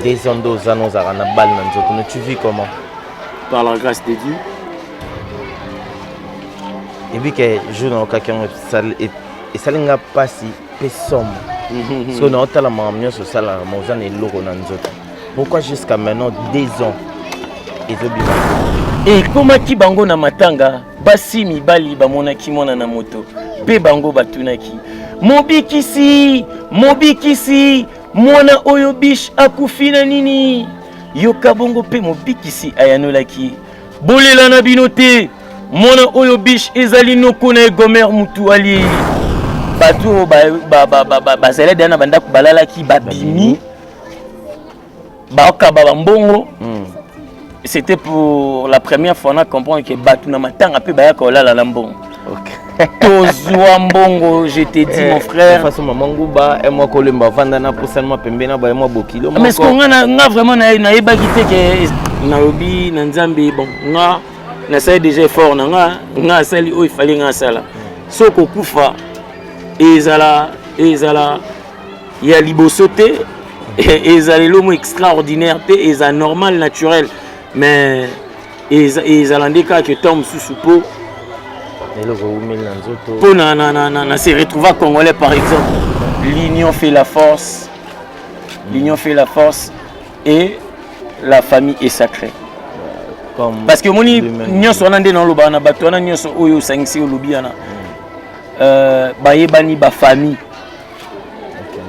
2 ans nde oza na ozalaka na balle na nzoto mais tu vis comment? Par la grâce de Dieu. Ebi ke jour nayokaki yango esali nga mpasi mpe somo. Soki naotala makambo nyonso osalaka ma oza na eloko na nzoto, pourquoi jusqu'à maintenant 2 ans ezobima? Ekomaki bango na matanga, basi mibali bamonaki mwana na moto, mpe bango batunaki: Mobikisi, mobikisi, mwana oyo bish akufi na nini? Yoka bongo. Mpe mobikisi ayanolaki: Bolela na bino te, mwana oyo bish ezali noko na ye Gomer mutu alie. Bato oyo bazali deya na bandako, balalaki, babimi, bakaba bambongo. C'était pour la première fois na comprendre que bato na matanga mpe bayaka kolala na mbongo. Tozwa mbongo, je te dis, mon frère. Façon mama nguba e mwa kolemba avanda na pusanima pembeni na baye mwa bokilo. Mais ce que nga nga vraiment nayebaki te ke nalobi na Nzambe. Bon, nga nasali déjà effort na nga, nga asali oyo efali nga asala. Soki okufa, ezala ya liboso te, ezala eloko extraordinaire te, eza normal, naturel, mais ezala nde kaka ke temps mosusu mpo eloko eumeli na nzoto. Mpo na se retrouver congolais. Par exemple, l'union fait la force, l'union fait la force et la famille est sacrée. Comme parce que omoni lui-même. Nyonso wana nde naolobaka na bato wana nyonso oyo osangisi, olobi wana, bayebani bafamille,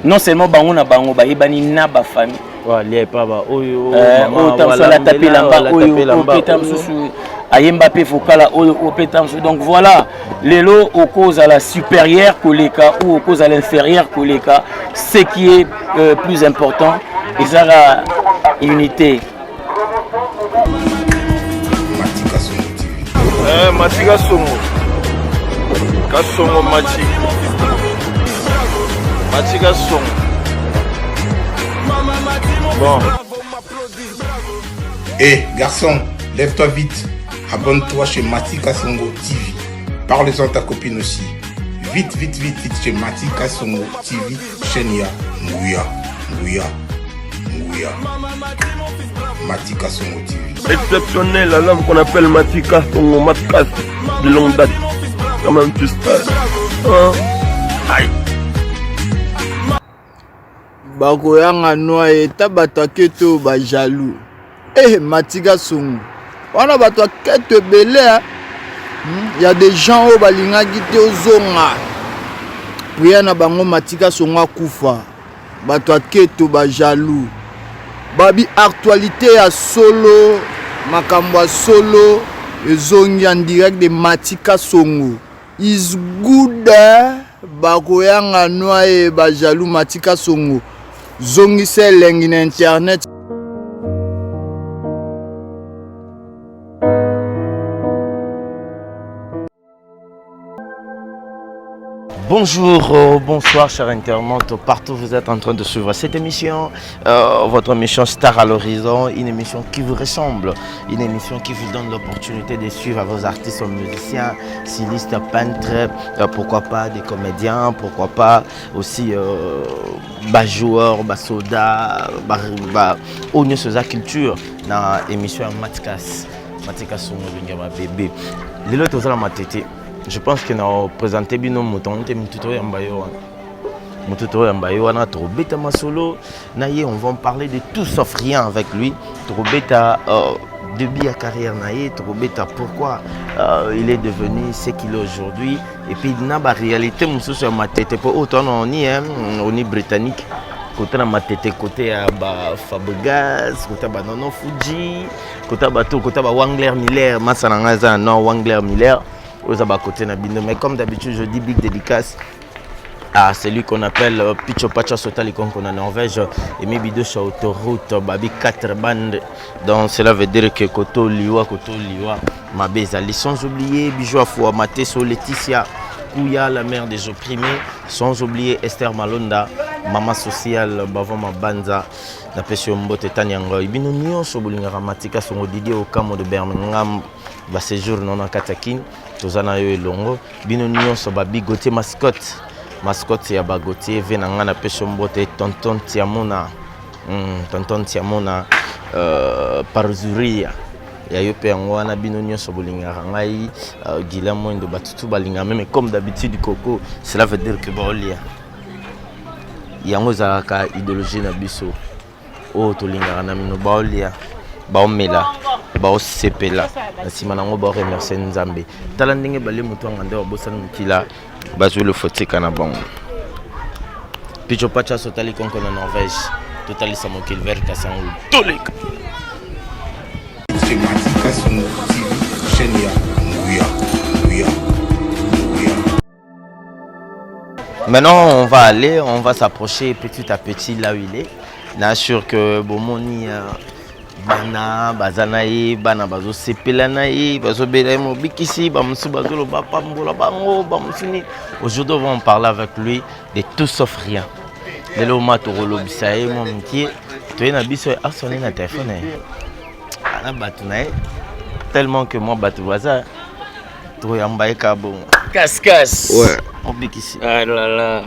non seulement bango na bango, bayebani na bafamille. Alia epa ba oyo. Oyo ta mosusu alata mpe elamba oyo, oyo mpe ta mosusu ayemba mpe vokala oyo, oyo mpe ta mosusu. Donc voilà, lelo okozala supérieur koleka ou okozala inférieur koleka, ce qui est plus important ezaka unité. Matika Songo TV. Eh, Matika Songo. Kasongo Machi. Matika Songo. Bon. Hé, garçon, lève-toi vite. Abonne-toi chez Matika Songo TV. Parle-en à ta copine aussi. Vite, vite, vite, vite chez Matika Songo TV. Chaîne ya Nguya, Nguya, Nguya. Matika Songo TV. Exceptionnel, l'homme qu'on appelle Matika Songo Matkas de longue date. Quand même, tu sais. Hein? Aïe. Bakoyanga noa eta bato aketo bajaloux eh, Matika Songo wana bato aketo ebele. Ya des gens oyo balingaki te ozonga, prière na bango Matika Songo akufa. Bato aketo bajaloux babi. Actualité ya solo, makambo ya solo ezongi en direct de Matika Songo is good. Bakoyanga noa ye bajaloux. Matika Songo zongisa elengi na internet. Bonjour, bonsoir chers internautes, partout vous êtes en train de suivre cette émission, votre émission Star à l'horizon, une émission qui vous ressemble, une émission qui vous donne l'opportunité de suivre vos artistes, musiciens, stylistes, peintres, pourquoi pas des comédiens, pourquoi pas aussi bah, joueurs, bah, soldats, bah, bah, oyo nyonso eza culture na émission ya Matkas, Matika Songo Elongi ya bébé. Lelo toza na Matete. Je pense que na présenter bino moto yango te, motu toyamba yo wana, motu toyamba ye wana, tokobeta masolo na ye. On va en parler de tout sauf rien avec lui. Tokobeta début ya carrière na ye, tokobeta pourquoi il est devenu ce qu'il est aujourd'hui et puis na baréalité mosusu ya Matete, mpo oyo towana oni oni britannique, côté na Matete, côté ya baFabregas, côté ya banono Fuji, côté ya bato, côté ya baWangler Miller. Masa na ngai eza na nord Wangler Miller, oyo eza bakote na bino. Mais comme d'habitude, je dis big dédicace à celui qu'on appelle Picho Pacha Sotali Konko na Norvège, Emi Bidosha autoroute Babi 4 bandes. Donc cela veut dire que Koto Liwa, Koto Liwa Mabe ezali. Sans oublier Bijou Afoua Mateso, Laetitia Kouya, la mère des opprimés, sans oublier Esther Malonda, maman sociale Bavon Mabanza. Napesi yo mbote tani yango bino nyonso bolingaka Matika Songo. Didier Okamo de Birmingham, baséjour no na kati ya Kine, toza na yo elongo. Bino nyonso babi Gautier Mascotte, mascotte ya baGautier ve na ngai, napesi yo mbote tonton Tiamona. Tonton Tiamona Parzuria ya yo mpe yango wana bino nyonso bolingaka ngai Guylain Mwendo batutu balingaka meme comme d'habitude koko cela veut dire que baolia yango ezalaka idéologie na biso oyo tolingaka na mino baolia baomela baosepela na nsima nango baoremercie Nzambe. Tala ndenge balie moto yanga nde babosani mokila bazwi lofotika na bango. Picho Pachas otali konko na Norvège totalisa mokili vers Kasangulu toleka. C'est Mati Kasongo TV, chaîne ya Nguya, Nguya, Nguya. Maintenant, on va aller, on va s'approcher petit à petit là où il est. Nassure que bomoni bana baza na ye, bana bazosepela na ye, bazobela ye mobikisi, bamosusu bazoloba pambola bango, bamosusu nini. Aujourd'hui, on va en parler avec lui de tout sauf rien. Lelo ma tokolobisa ye mwa mokie, toye na biso asone na telefone ye ana bato na ye tellement que moi bato baza toyamba ye ka bongo. Casse-casse. Ouais. Mobikisi. Ah là là.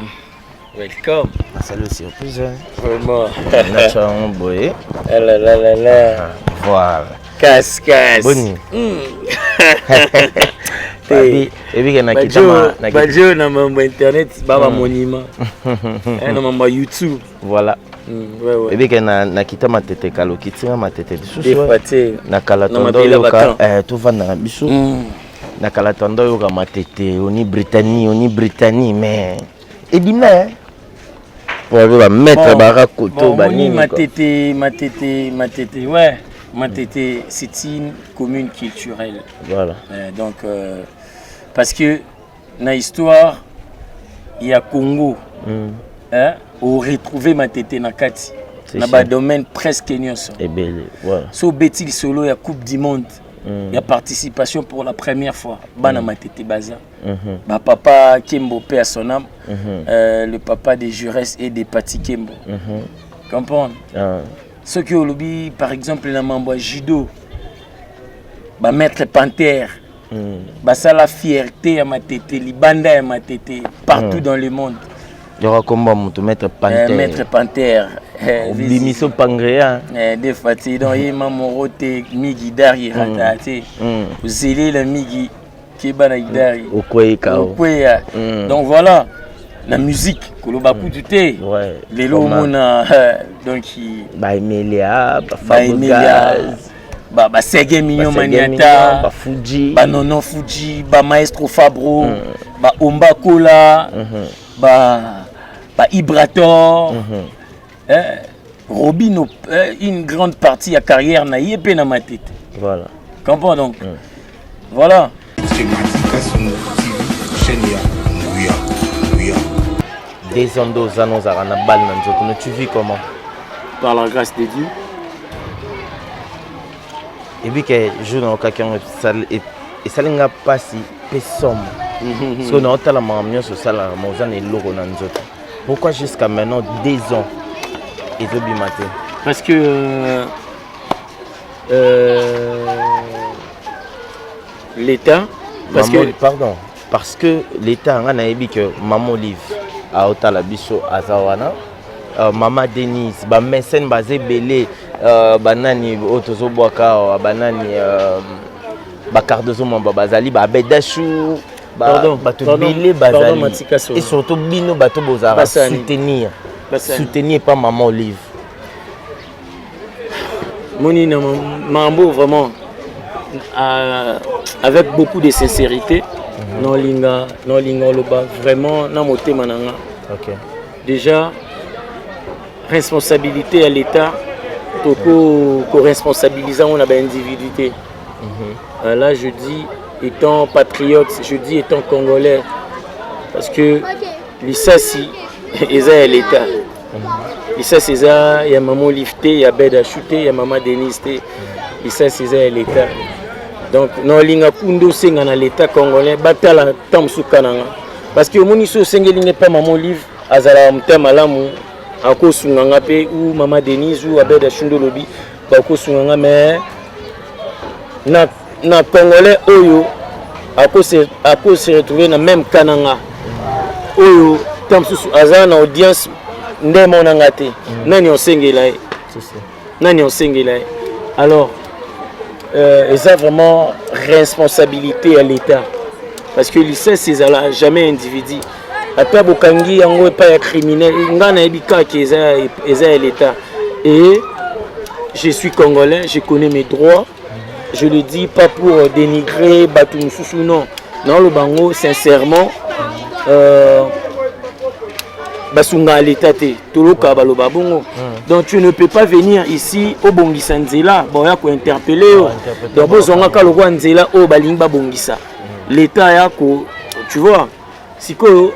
Welcome. Nasali surprise. Hein. Vraiment. Nacha yango boye. Ah là là là là. Voilà. Casse-casse. Boni. Ebike na kitama na bajo na mambo internet baba monument. Na mambo YouTube. Voilà. Ouais, ouais. Ebike na na kitama tete kalo kitinga matete lisusu. Des fois te. Na kala Na tondo mabele yoka batan. tovanda na biso. Na kala tondo yoka matete oni Britannie oni Britannie mais ebima hein. Pour aller ba mettre ba rakoto Bon, ba Moni, nini quoi. Matete, Matete, Matete, ouais. Matete, c'est une commune culturelle. Voilà. Donc, parce que dans l'histoire, il y a Congo. Hein, on retrouve Matete na kati. C'est Na sûr. ba domaine presque nyonso. Ebele, voilà. So beti solo ya Coupe du Monde. Il y a participation pour la première fois. Bana Matete Baza. Ba papa Kembo paix à son âme. Le papa de Jurès et de Pati Kembo. Comprendre? Ceux qui ont lobby, par exemple, la mambo judo, ba maître Panthère, ba ça la fierté ya Matete, libanda ya Matete, partout dans le monde. Il y aura combat moto maître Panthère. Maître Panthère. Obimiso Pangréa. Des fois, tu sais, donc, il m'a moroté, migi dari, ratate. Zélé la migi, keba na idari. Okweyika. Okweya. Donc voilà, la musique, koloba kutu te. Ouais. Lelo Comment? omona, donc, il Ba Emilia, ba Ba Emilia, Fabregas. ba Sege Mignon Ba Sege Maniata, Mignon, ba Fuji. ba Nono Fuji, ba Maestro Fabro, ba Omba Kola, ba Ibrator. Robino, une grande partie de la carrière na ye pe na Matete. Voilà. Comprends donc? Voilà. C'est Mati Kasongo TV, chaîne ya Nguya, Nguya. Des ans, deux ans, nous avons une balle dans le jeu. Tu vis comment? Par la grâce de Dieu. Et puis que je n'ai aucun et ça n'a pas si personne. Parce que nous avons la maman sur ça, la maman est lourde dans le jeu. Pourquoi jusqu'à maintenant 2 ans et deux bimaté? Parce que l'État, parce Maman, que pardon, parce que l'État a dit que Maman Olive a otala biso azawana. Maman Denise, ba mécène basé belé, banani otozo boaka, banani ba Cardozo Mamba bazali, ba Bedachou, ba Pardon, bato pardon, belé pardon, bazali. Matika Solo. Et surtout bino bato bozara Basani. soutenir. Basani. Soutenir pas Maman Olive. Moni na mambo vraiment avec beaucoup de sincérité. Non linga, non linga loba vraiment na motema na nga. Déjà responsabilité à l'État toko ko responsabiliser on a ba individualité. Là je dis étant patriote, je dis étant congolais parce que l'ISASI eza ya l'État. L'ISASI eza ya maman Olive te, ya Beda Chute, ya maman Denise te. L'ISASI eza ya l'État. Donc non linga kundo senga na l'État congolais batala tamsuka nanga. Parce que omoni so sengeli ne pas maman Olive azala motema malamu akosunga nga pe ou maman Denise ou Abed Achundo lobi bakosunga nga mais na congolais oyo ako se retrouver na même cas nanga. Oyo tamsusu azala na audience nde monanga te. Nani osengela ye? Nani osengela ye? Alors eza vraiment responsabilité ya l'État, parce que lisasi ezala jamais individu. Ata bokangi yango epai ya criminel, ngai nayebi kaka eza ya l'État. Et je suis congolais, je connais mes droits. Je le dis pas pour dénigrer bato mosusu, non, naoloba yango sincèrement. Basungaka l'État te, toloka baloba bongo. Donc tu ne peux pas venir ici, obongisa nzela, baoya kointerpeller yo. Donc bozwangaka lokola nzela oyo balingi babongisa, l'État ya ko, tu vois. Sikoyo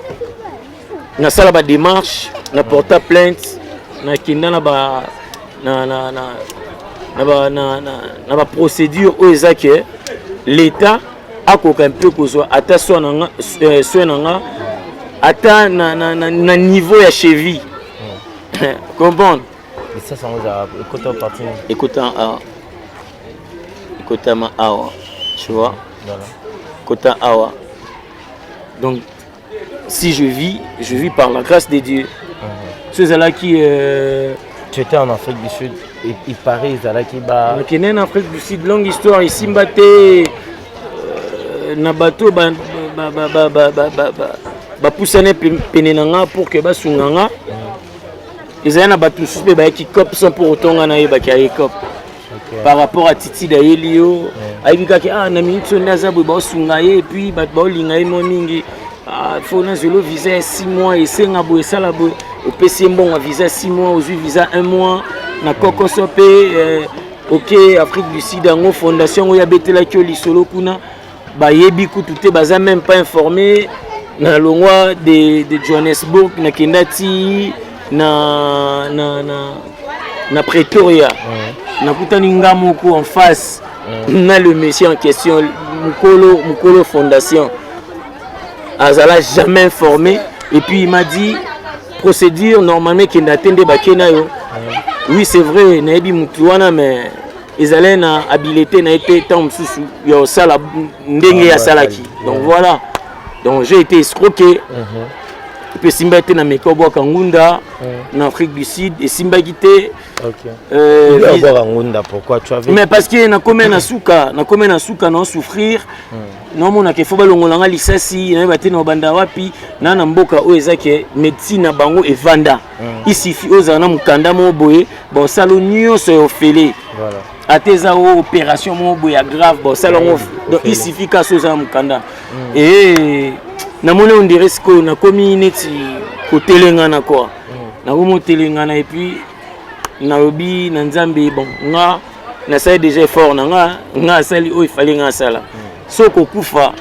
nasala badémarche, na porta plainte, nakenda na ba na na na na ba na na, na baprocédure oyo eza ke l'État akoka mpe kozwa ata soin na nga, soin na nga ata na niveau ya cheville, comprendre. Lisasi yango ezalaka ekota partie nini? Ekota awa, ekotama awa, tu vois. Kota awa. Donc si je vis, je vis par la grâce de Dieu. So ezalaki Tu étais en Afrique du Sud et il paraît ezalaki ba Nakende na Afrique du Sud, longue histoire, esimba te. Na bato bapusani pene na nga pour ke basunga nga. Ezali na bato mosusu mpe bayaki cop sans pour autant nga nayebaki aye cop. Par rapport à attitude ayeli yo, ayebi kaka ah, na minute oyo nde aza boye, baosunga ye, et puis bato baolinga ye mwa mingi. Ah, faut nazwelo visa ya 6 mois, esenga boye, esala boye, opesi ye mbongo ya visa 6 mois, ozwi visa 1 mois na kokoso mpe. Ok, Afrique du Sud yango, fondation yango yabetelaki yo lisolo kuna, bayebi kutu te, baza même pas informé. Na longwa de Johannesburg, nakenda ti na Pretoria. Nakutani nga moko en face na le monsieur en question, mokolo fondation, azala jamais informé. Et puis il m'a dit procédure normalement ekenda te, nde bake na yo. Oui, c'est vrai, nayebi mutu wana, mais ezali na habileté na ye te ntango mosusu ya kosala ndenge asalaki. Donc voilà, donc j'ai été escroqué. Mpe esimbaki te, na meka obwaka ngunda na Afrique du Sud, esimbaki te. Obwaka ngunda, pourquoi tu avais Mais parce que nakomi na suka, nakomi na suka, na souffrir, naomonaka efo balongola nga lisasi, nayeba te na obanda wapi. Na mboka oyo eza ke médecine na bango evanda, il suffit ozala na mokanda moko boye, bosala nyonso ya ofele. Ata eza o opération moko boye ya grave, bosala yango. Donc il suffit kasi ozala na mokanda. E namoni on dirait sikoyo nakomi neti kotelengana quoi, nakomi otelengana. Et puis nalobi na Nzambe, bon, nga nasali déjà effort na nga, nga asali oyo efali nga asala. Soki okufa,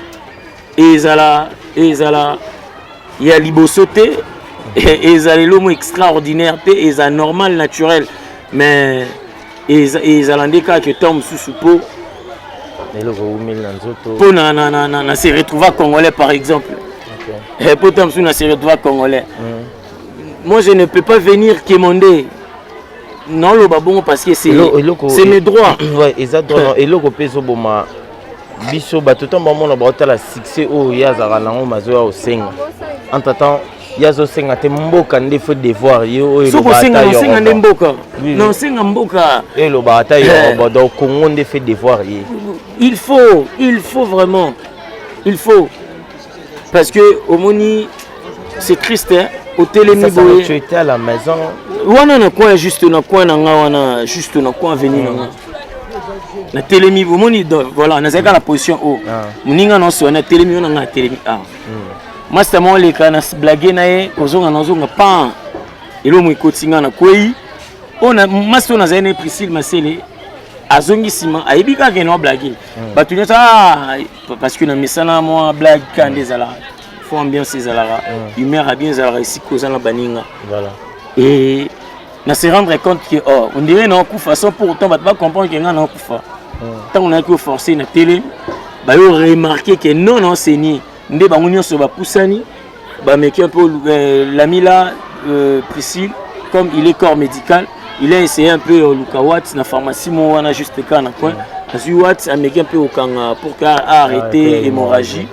ezala ya liboso te, ezala eloko extraordinaire te, eza normal, naturel, mais ezala nde kaka ntango mosusu mpo Eloko ewumeli na nzoto. Mpo na se retrouver congolais, par exemple. Po ntango mosusu na se retrouver congolais, moi je ne peux pas venir quémander. Naoloba bongo parce que c'est c'est mes droits. Ouais, eza droit. Non, eloko mpe ezoboma biso bato, ntango bamona baotala succès oyo ye azalaka nango, mazoya kosenga. Entre temps ye azosenga te, mboka nde faut devoir ye oyo. Soki osenga, naosenga nde mboka, naosenga mboka. Elobaka ata yoroba, donc Congo nde fait devoir ye. Il faut, il faut vraiment, il faut, parce que omoni, c'est triste, hein? Otelemi boye. Tu étais à la maison? Wana na coin, juste na coin na nga wana, juste na coin avenue na nga, natelemi, omoni. Voilà, nazalaki na position oyo, moninga nyonso wana atelemi, wana nga atelemi awa. Master moko oleka na blague na ye, kozonga, nazonga pan, eloko ekoti nga, nakwei. Oyo master oyo nazali na ye, Priscille Masele, azongi nsima, ayebi kaka na blague bato nyonso, parce que na misala mwa blague ka nde ezalaka, faut ambiance ezalaka, humeur ya bien ezalaka esika oza na baninga. Et na se rendre compte que oh, on dirait na okufa, sans pour autant bato bacomprendre ke nga na okufa. Ntango nayaki oforce na télé, bayo remarquer que non, na enseigné nde bango nyonso bapusani, bameki un peu. L'ami là, Priscille, comme il est corps médical, il a essayé un peu luka wat na pharmacie mo wana, juste ka na coin, azwi wat, ameki un peu okanga pour que arrêter hémorragie.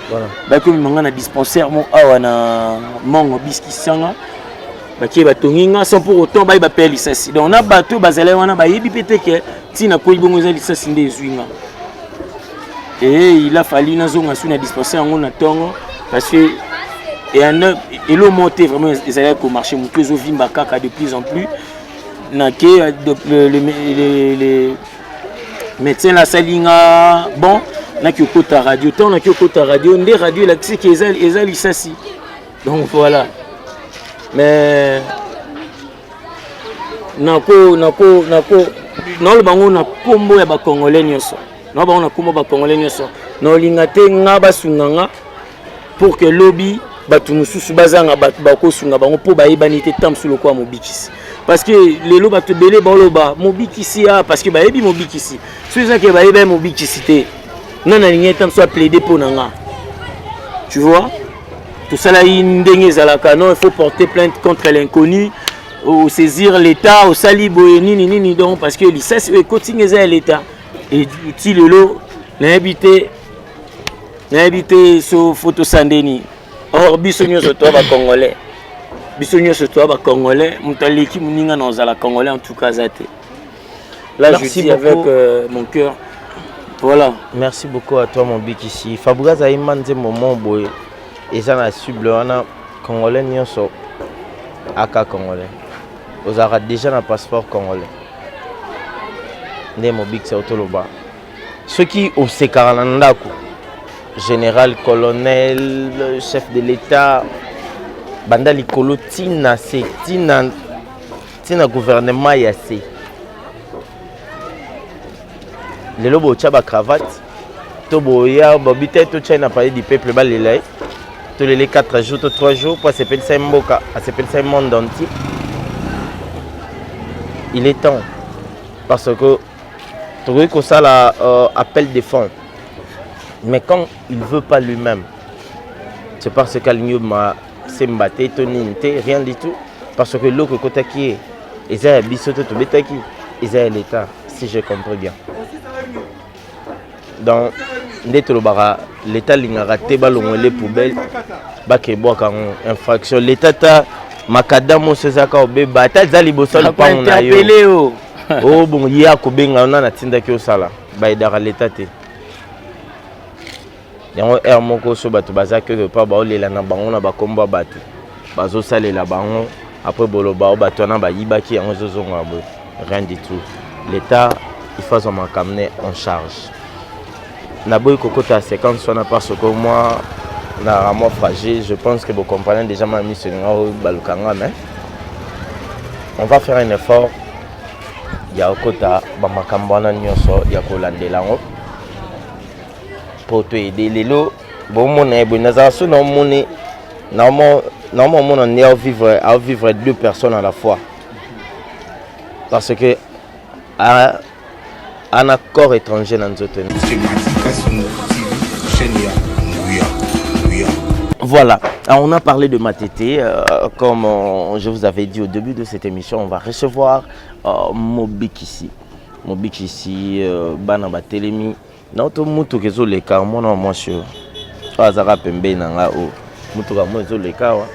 Bakomema nga na dispensaire mo awa na Mongo Biskisanga. Bakie batongi nga sans pour autant bayeba mpe ya lisasi. Donc na bato bazalaki wana bayebi mpe te ke ntina kwei bongo eza lisasi nde ezwi nga. Et il a fallu nazonga su na dispensaire yango na ntongo parce que eyanda elo moko te vraiment ezalaki komarche, motu ezovimba kaka de plus en plus. Nake le médecin asali nga bon, naki okota radio. Ntango naki okota radio nde radio elakisi ke eza lisasi. Donc voilà, mais nako naoloba bango na nkombo ya bacongolais nyonso, naoloba bango na nkombo ya bacongolais nyonso. Naolinga te nga basunga nga pour que lobi bato mosusu bazanga bato bakosunga bango mpo bayebani te. Ta mosusu lokola Mobikisi, parce que lelo bato ebele baoloba Mobikisi a parce que bayebi Mobikisi. So ezaki bayebi Mobikisi te, nani alingi ta mosusu aplaide mpo na nga? Tu vois, tosalaki ndenge ezalaka. Non, il faut porter plainte contre l'inconnu, saisir l'État, osali boye nini nini. Donc parce que lisasi oyo ekotinga eza ya l'État. Ti lelo nayebi te, nayebi te so fo tosala ndeni. Or biso nyonso toya bacongolais, biso nyonso toya bacongolais. Moto aleki moninga na ozala congolais, en tout cas aza te. Là, Merci je dis beaucoup. avec mon cœur, voilà. Merci beaucoup à toi, Mobikisi. Fabregas ayemba nzembo mo boye eza na cible wana: congolais nyonso aka congolais, ozalaka déjà na passeport congolais. Nde Mobikisi otoloba, soki osekaka na ndako, général, colonel, chef de l'État, banda likolo ntina se, ntina gouvernement ya se, lelo botya bacravate to boya bobi te, totya ye na Palais du Peuple, balela ye, tolele 4 jours to 3 jours mpo asepelisa ye mboka, asepelisa ye monde entier. Il est temps, parce que tokoki kosala appel de fonds, mais quand il veut pas lui-même, c'est parce que alingi ma semba te to nini te, rien du tout, parce que eloko ekotaki ye eza ya biso te, tobetaki eza ya l'État, si je comprends bien. Donc nde tolobaka, l'État alingaka te balongole poubelle, bakebwaka yango infraction. L'État ta makadamu oso ezaka obeba, ata eza liboso ya lupango na yo. Interpellé o. O bon, ye akobenga yo nani atindaki osala. Bayedaka l'État te. Yango aire moko so bato baza quelque part, baolela na bango na bakombo ya bato bazosalela bango. Après boloba o bato wana bayibaki yango, ezozonga boye, rien du tout. L'État, il faut azwa makambo ne en charge. Naboyi kokota ya séquence wana parce que moi na moi fragile, je pense que vous comprenez déjà ma mission oyo balukanga. Mais on va faire un effort ya kokota bamakambo wana nyonso ya kolandela yango mpo toyede. Lelo bomona ye boye, nazala so naomoni, naomona nde aovivre deux personnes à la fois, parce que ana corps étranger na nzoto. C'est Matika Songo TV, chaîne ya Nguya. Nguya. Voilà, alors, on a parlé de Matete, comme je vous avais dit au début de cette émission, on va recevoir Mobikisi. Mobikisi, bana batelemi, na to mutuka ezoleka, mwana wa mwasi oyo oyo azalaka pembeni na nga oyo, mutuka mo ezoleka awa,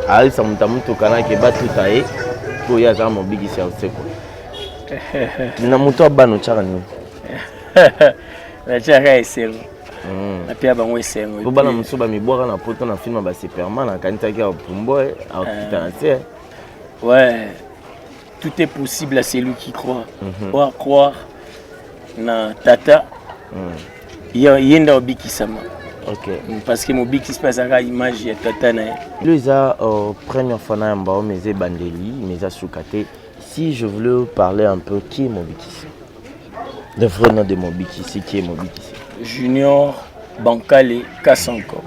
ayebisa moto ya mutuka nake batuta ye mpo ye azalaka mobikisi ya osekwa. Na moto ya bana otyaka nini? Natiaka esengo, napea bango esengo. Po bana mosusu bamibwaka na poto na film ba Superman, akanisaki apumbo akita na se. Ouais, tout est possible à celui qui croit. Oa croire na tata ye nde obikisama. Parce que mobikisi mpe azalaka image ya tata na ye. Lelo eza première fois na yamba oyo, mais eza ebandeli, mais eza suka te. Si je voulais parler un peu, qui est Mobikisi, le vrai nom de Mobikisi, qui est Mobikisi? Junior Bankale Kasanko.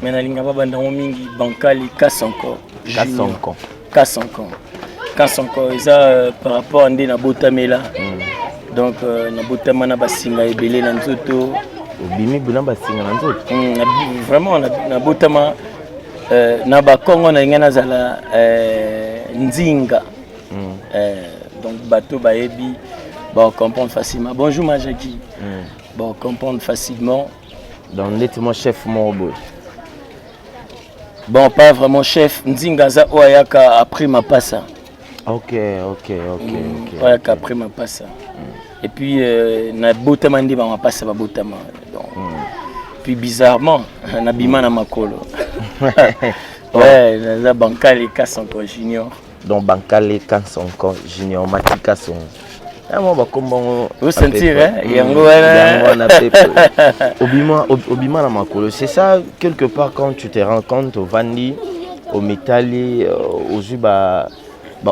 Mais nalinga babandango mingi Bankale Kasanko. Kasanko. Kasanko, Kasanko eza par rapport nde nabotamela. Donc nabotama na basinga ebele na nzoto. Obimi buna basinga na nzoto? Vraiment nabotama na bakongo na ngai nazala nzinga. Donc bato bayebi bacomprendre facilement. Bonjour ma Jackie. Bacomprendre facilement. Donc ndeti mwa chef moko boye. Bon, pas vraiment chef. Nzinga aza oyo ayaka après mapasa. Ok. Oyo ayaka après mapasa. Et puis nabotama nde bamapasa babotama. Donc, puis bizarrement, nabima na makolo. Ouais, naza Bankale Kasonko Junior. Donc Bankale Kasonko Junior Matika Songo. Yango bakombango. Osentir, hein? Yango wana. Yango wana pepe. Obima, obima na makolo. C'est ça, quelque part, quand tu te rends compte, ovandi, omitali, ozwi ba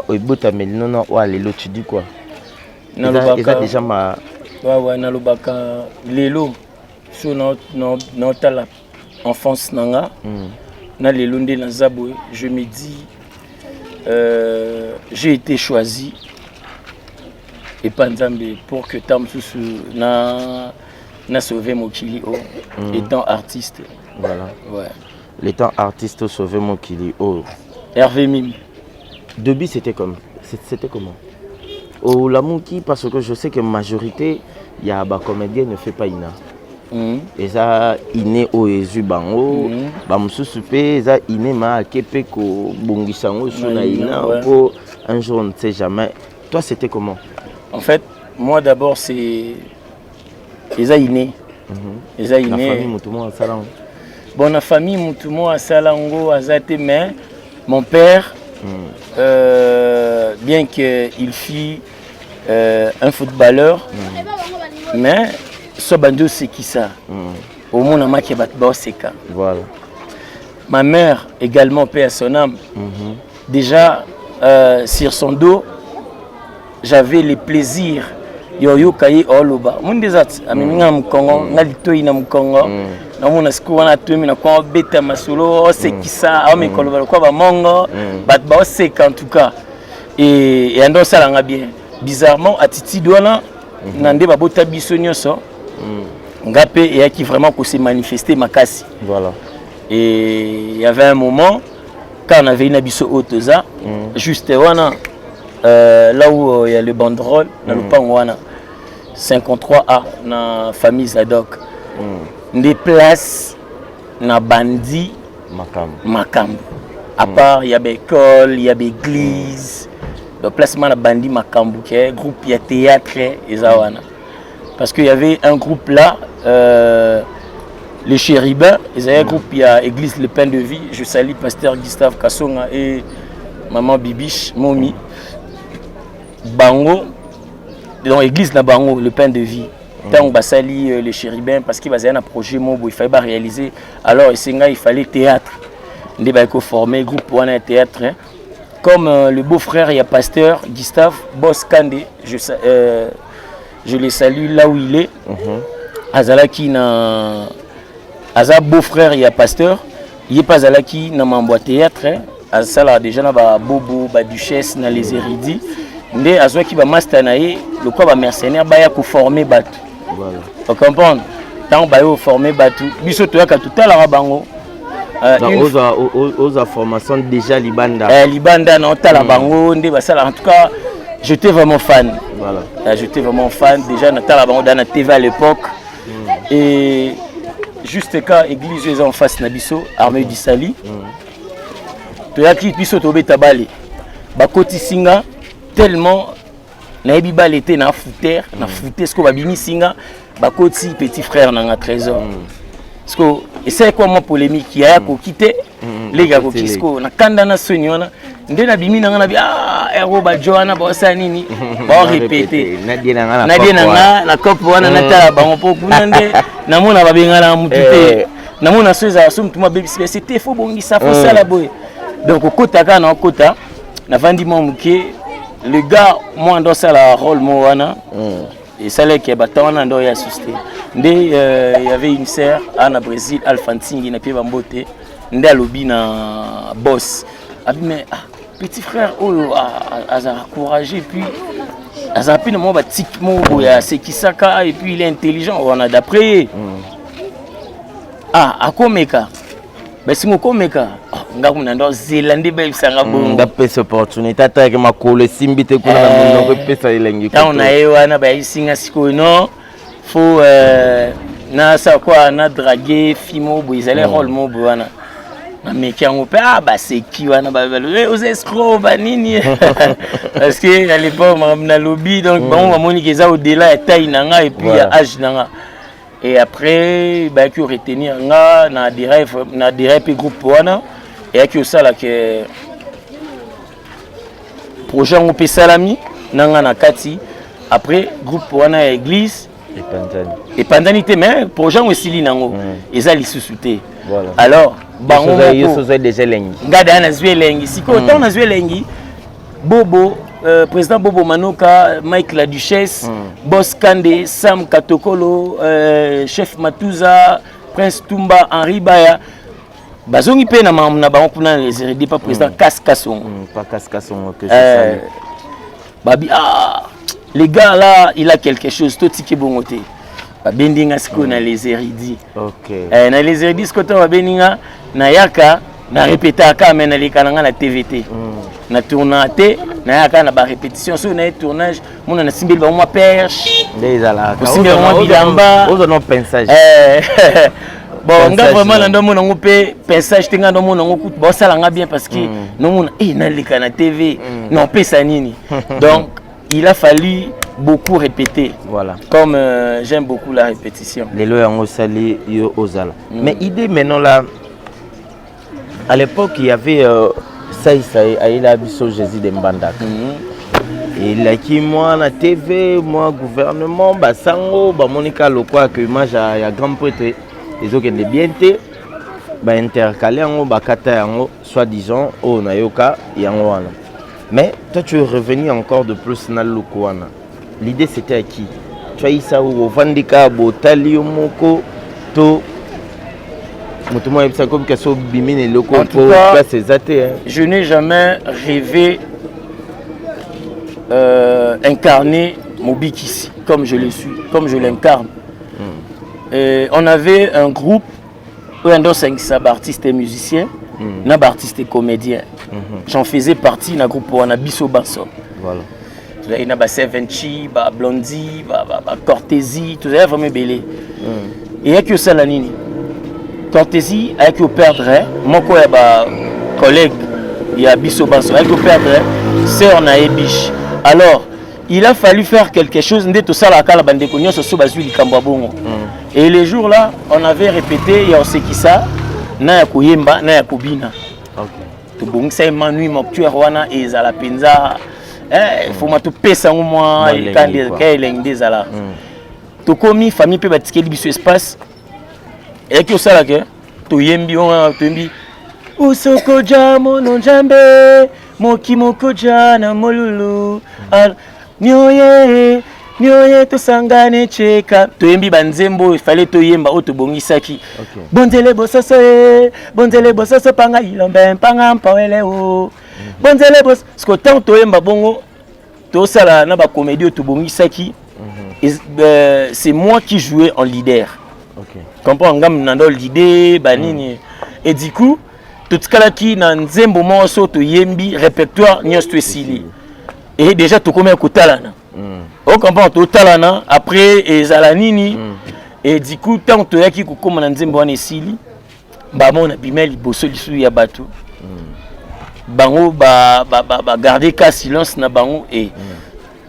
ebotameli nono oyo lelo, tu dis quoi? Eza déjà ma Ouais, nalobaka lelo so naotala enfance na nga na lelo nde naza boye, je me dis j'ai été choisi epa Nzambe pour que ntango mosusu na sauver mokili oyo étant artiste. Voilà. Ouais. L'étant artiste, sauver mokili oyo. Hervé Mim. Début, c'était comment olamuki? Parce que je sais que majorité ya bacomédien ne fait pas ina. Eza inné oyo ezwi bango. Bamosusu mpe eza inné, ma ake mpe kobongisa yango so na ina mpo un jour, on ne sait jamais. Toi, c'était comment? En fait, moi d'abord, c'est eza inné. Eza Na inné. Famille, moto moko asala yango? Bon, na famille, motu moko asala yango aza te, mais mon père, bien qu'il fut un footballeur, mais so bandi osekisa, omona maki ya bato baoseka. Ma mère également, paix à son âme. Déjà, sur son dos, j'avais le plaisir ya oyoka ye oloba omoni nde eza ti amemi nga na mokongo, nga litoi na mokongo, namona sikoyo wana atoyemi na kwa obeta masolo, osekisa, aomeka oloba lokwa bamongo, bato baoseka. En tout cas, eyanda osalanga bien. Bizarrement, attitude wana na nde babota biso nyonso, nga mpe eyaki vraiment kose manifester makasi. Et il y avait un moment quand on avait na biso oyo toza juste wana, là où il y a le banderole na lopango wana 53A na famille Zadok, nde place na bandi makambo. Makambo à part ya baécole, ya baéglise. Donc place ma na bandi makambo ke groupe ya théâtre eza wana, parce qu'il y avait un groupe là, les Chérubins. Ils avaient un groupe, il y a Église Le Pain de Vie. Je salue pasteur Gustave Kassonga et maman Bibiche Momi bango. Dans l'église na bango Le Pain de Vie, ntango basali les Chérubins, parce que bazali na projet moko il fallait baréaliser, alors esenga il fallait théâtre, nde bayaki koformer groupe wana ya théâtre, hein. Comme le beau-frère ya pasteur Gustave, Boss Kande, je le salue là où il est, azalaki na, aza beau-frère ya pasteur, ye mpe azalaki na mambo ya théâtre, hein. Asalaka déjà na babobo, baduchesse na les érudits, nde azwaki bamaster na ye lokwa bamercenaire baya koformer bato. Ocomprendre, ntango baye koformer bato, biso toyaka totalaka bango. Ozwa formation déjà libanda. Libanda, na otala bango nde basala. En tout cas, j'étais vraiment fan. J'étais vraiment fan déjà, natala bango da na TV à l'époque. Et juste ka église oyo eza en face na biso, Armée du Salut, toyaki biso tobeta bale, bakotisi nga. Tellement nayebi bale te, na fouter na fouter, sikoyo babimisi nga, bakoti petit frère na nga Trésor. Sikoyo esalaki kwa mwa polémique, yaya akoki te, leki akoki. Sikoyo na kanda na soni wana nde nabimi na nga na bi ah, ero bajo wana baosala nini, baorépéter. Nadie na nga. Nadie na nga na cope wana, natala bango mpo kuna nde namona babengana mutu te, namona so ezala so mutu mabebisi bese te, fo bongisa, fo sala boye. Donc okota kaka na okota, navandi mwa moke, le gars mwa ndo osala rôle mo wana, esalaki bato wana ndo oyo asiste nde y avait une sœur a na Brésil, Alpha Ntingi na pie bambote, nde alobi na boss abi: "Mais ah, petit frère oyo azalaka courageux, puis azala mpe na mwa batike moko boye, asekisaka, et puis il est intelligent wana." D'après ye, ah, akomeka basingo okomeka. Nga kuna ndo zela nde bayebisanga bongo. Ndapesa opportunité, atalaki makolo esimbi te kuna na monoko, epesa elengi. Ntango na ye wana bayebisinga sikoyo non, faut nasala kwa na drague fille moko boye, ezali rôle moko boye wana. Nameki yango mpe, ah, baseki wana, eh, oza escroc, banini, parce que à l'époque makambo nalobi, donc bango bamoni ke eza au-delà ya taille na nga et puis ya âge na nga. Et après bayaki retenir nga na adhérer, na adhérer mpe groupe wana. Eyaki osala ke projet yango mpe esalami na nga na kati. Après groupe wana ya église epanzani. Epanzani te, mais projet yango esili nango, eza lisusu te. Alors bango yo moko ozwa déjà elengi. Nga daya nazwi elengi. Sikoyo ntango nazwi elengi, Bobo, président Bobo Manoka, Mike la Duchesse, Boss Kande, Sam Katokolo, chef Matuza, Prince Tumba, Henri Baya, bazongi mpe na makambo na bango kuna, les héritiers pas président Kas Kasongo. Pas Kasongo que je salue. Babi, ah, les gars là, il a quelque chose, totiki bongo te. Babendi nga sikoyo na les érudits. Eh, na les érudits sikoyo, ntango babendi nga, nayaka na répétaka, me naleka na nga na TV te, na tournaka te, nayaka na barépétition. Soki naye tournage, mona nasimbeli bango mwa perche. Nde ezalaka. Kosimbela mwa bilamba. Ozwa no pinçage. Eh, bon, nga Pinçage, vraiment non. na ndomona yango mpe pinçage te, nga ndomona yango kutu baosala nga bien, parce que nomona e naleka na TV, naopesa nini. Donc il a fallu beaucoup répéter. Comme j'aime beaucoup la répétition. Lelo yango osali yo ozala. Mais idée maintenant là, à l'époque il y avait Saï Saï ayela biso Jésus de Mbandaka. Elaki mwa na TV, mwa gouvernement, basango bamonika lokwa ke image ya grand prêtre ezokende bien te, baintercale yango, bakata yango, soit disant oyo nayoka yango wana. Mais toi, tu es revenu encore de plus na luku wana. L'idée, c'était à qui? Tu as eu ça ou ovandika botali yo moko to moto moko ayebisaka komi kasi obimi na eloko? En tout po cas, place eza te, hein. Je n'ai jamais rêvé incarner Mobikisi comme je le suis, comme je l'incarne. On avait un groupe où on a artistes et musiciens, na artistes et comédiens. J'en faisais partie na groupe wana, Biso Baso. Tozalaki na ba Sevenchi, ba Blondi, ba Cortési, tozalaki vraiment ebele. Eyaki osala nini? Cortési ayaki operdre moko ya bacollègue ya biso banso, ayaki operdre sœur na ye Biche. Alors il a fallu faire quelque chose nde tosalaka kala, bandeko nyonso so bazwi likambo ya bongo. Et les jours là on avait répété ya osekisa na ya koyemba na ya kobina. Tobongisa ye ma nuit mortuaire wana ezala mpenza, eh, foma topesa yango mwa Mwa elengi, ekande quoi. ka elengi nde ezala. Tokomi famille mpe batikeli biso espace, eyaki osalaka toyembi wana, toyembi usokoja mono Nzambe moki mokoja na molulu. Nioye nioye tosangane cheka, toyembi banzembo oyo efale toyemba, oyo tobongisaki. Bonzele bososo e bonzele bososo panga ilombe mpanga mpawele o bonzele bos siko. Ntango toyemba bongo, tosala na bacomédie oyo tobongisaki, c'est moi qui jouais en leader. Comprends ngam na ndo l'idée banini. Et du coup totikalaki na nzembo moko so toyembi répertoire nyonso to esili et déjà tokomi ya kotalana, ocomprend, totalana après ezala nini. Et du coup ntango toyaki kokóma na nzembo wana esili, bamona bima liboso lisusu ya bato, bango bagarde ka silence na bango et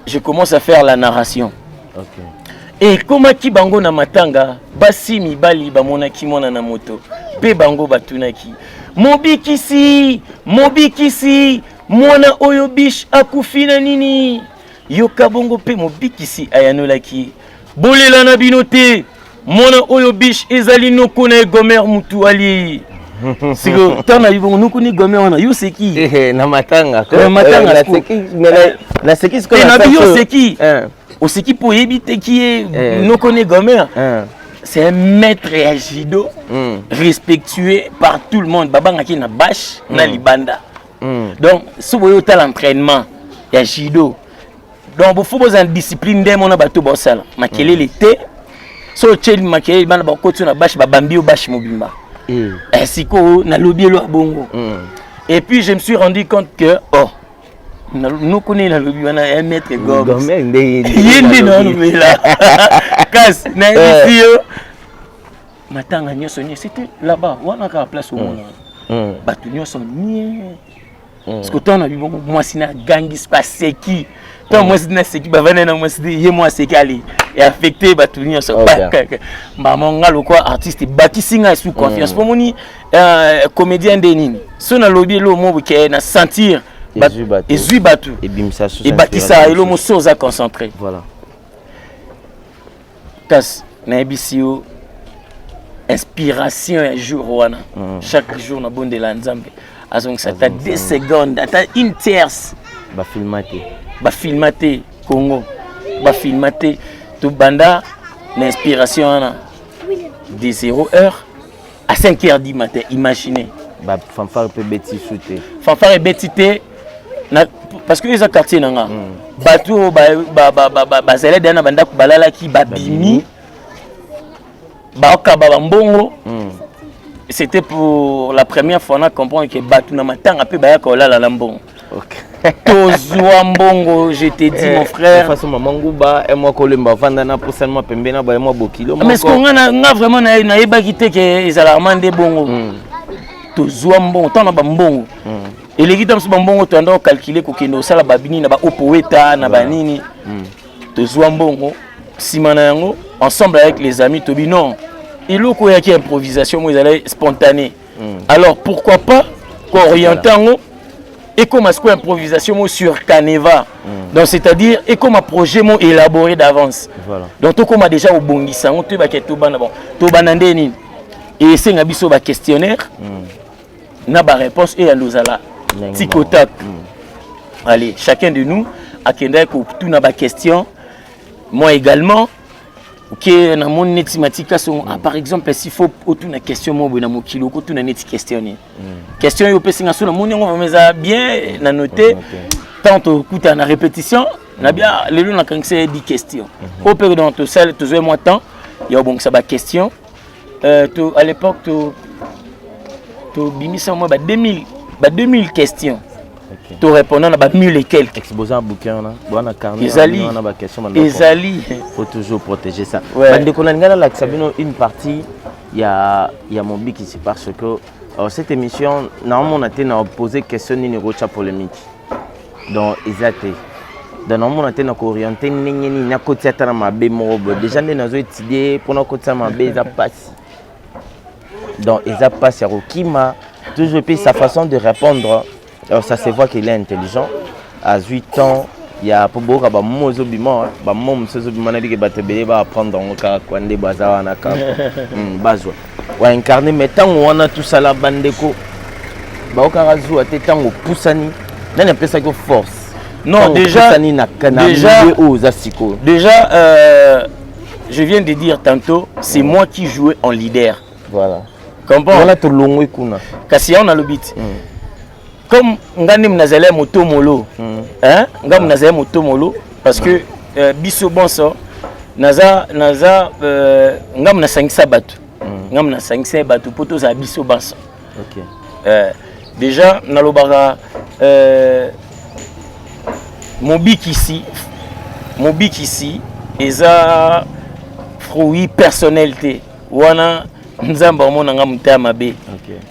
je commence à faire la narration. Ekomaki bango na matanga, basi mibali bamonaki mwana na moto mpe bango batunaki: "Mobikisi, mobikisi, mwana oyo Biche akufi na nini?" Yoka bongo mpe mobikisi ayanolaki: "Bolela na bino te, mwana oyo Biche ezali noko na ye Gomer mutu ali." Siko ntango nayebi bongo noko ni Gomer wana, yo seki. Eh, na matanga. Na matanga. Naseki sikoyo. Te, na nabi yo sens oyo. oseki. Oseki mpo oyebi te ki ye. Noko ne Gomer, c'est un maître ya judo, respectueux par tout le monde, babangaki na bâche na libanda. Donc so boye otala entraînement ya judo, donc bofo bozala na discipline nde mona bato bosala makelele te. So otyeli makelele, bana bakoti yo na bâche, babambi yo bâche mobimba. Eh, sikoyo nalobi elo ya bongo. Et puis je me suis rendu compte que oh, noko nini nalobi wana ya maître Goms. Gomer nde ye nde nalobela kasi nayebisi yo matanga nyonso nyonso, c'était là-bas wana kaka place omona wana. Bato nyonso nie. Parce que ntango na bibongo, mwasi na agangi, soki aseki, ntango mwasi na aseki, bavandi na mwasi te, ye mwa aseki, ale eaffecte bato nyonso. Mbama nga lokwa artiste, ebakisi nga esu confiance, mpo moni comédien nde nini. So nalobi elo mo boke na sentir ezwi bato, ebakisa elo moso, oza concentré. Kasi nayebisi yo, inspiration ya jour wana, chaque jour nabondela Nzambe azongisa ata 2 secondes, ata une tierce. Bafilma te. Bafilma te, Congo bafilma te. Tobanda na inspiration wana de 0 heure à 5 heures du matin, imaginez. Bafanfare mpe ebeti su te. Fanfare ebeti te parce que eza quartier na nga. Bato oyo bazali deya na bandako, balalaki, babimi, bakaba bambongo. C'était pour la première fois na comprendre que bato na matanga mpe bayaka kolala na mbongo. Tozwa mbongo, je te dis, mon frère. Façon mama nguba mwa kolemba, avanda na posanema pembe na baye mwa bokilo. Mais ce que nga vraiment nayebaki te ke ezalaka ma nde bongo. Tozwa mbongo, ntango na bambongo eleki ta mosusu, bambongo toyanda kocalculer kokende kosala babini na baopoweta na banini. Tozwa mbongo, nsima na yango, ensemble avec les amis, tobi non, eloko oyaki improvisation mo ezalaki spontané, alors pourquoi pas koorienter yango ekoma sikoyo improvisation mo sur canevas? Donc c'est-à-dire ekoma projet mo élaboré d'avance. Donc tokóma déjà kobongisa yango, toyebaki tobanda, bon, tobanda nde nini, esenga biso baquestionnaire na baréponse eyanda ozala tic au tac. Allez, chacun de nous akendaki kotuna baquestion, moi également. Ok, namoni neti matika songo, ah, par exemple, s'il faut otuna question mo boye na mokili, okotuna neti question nini? Question oyo opesi nga so, namoni yango vraiment eza bien na note. Tant tokuta na répétition na bia, lelo nakangisa ye 10 questions oyo mpe. Donc tosali, tozwi mwa temps ya kobongisa baquestion. To à l'époque to tobimisa mwa ba 2000, ba 2000 questions, to répondant na ba 1000 et quelques. Exposant bouquin wana, bwana carnet. Ezali. Wana ba question. Ezali. Faut toujours protéger ça. Bandeko, na linga nalakisa bino une partie ya Mobikisi, parce que cette émission, naomona te na poser question nini ekotya polémique. Donc eza te, donc naomona te na koorienter ndenge nini nakotia ata na mabe moko boye. Déjà nde nazo étudie mpona kotia mabe, eza mpasi. Donc eza mpasi ya kokima toujours. Et puis sa façon de répondre, alors ça se voit qu'il est intelligent. Azwi temps ya po boyoka bamo ezobima, bamo mosusu ezobima. Nabiki bato ebele baapprendre yango kaka kwa nde baza wana kaka bazwa waincarne. Mais ntango wana tosala, bandeko baokaka zuwa te. Ntango opusani, nani apesaki force? Non, déjà, na, na déjà, oyo oza sikoyo. Déjà, je viens de dire tantôt, c'est moi qui jouais en leader. Comprends? Voilà, tolongwe kuna. Kasi yango nalobi ti, comme nga nde nazali ya motomolo, hein? Nga nazali motomolo parce que biso bonso naza nga nasangisa bato, nga nasangisa bato mpo tozala biso banso. Déjà nalobaka Mobikisi, Mobikisi eza fruit personnel te. Wana Nzambe amonanga motema mabe.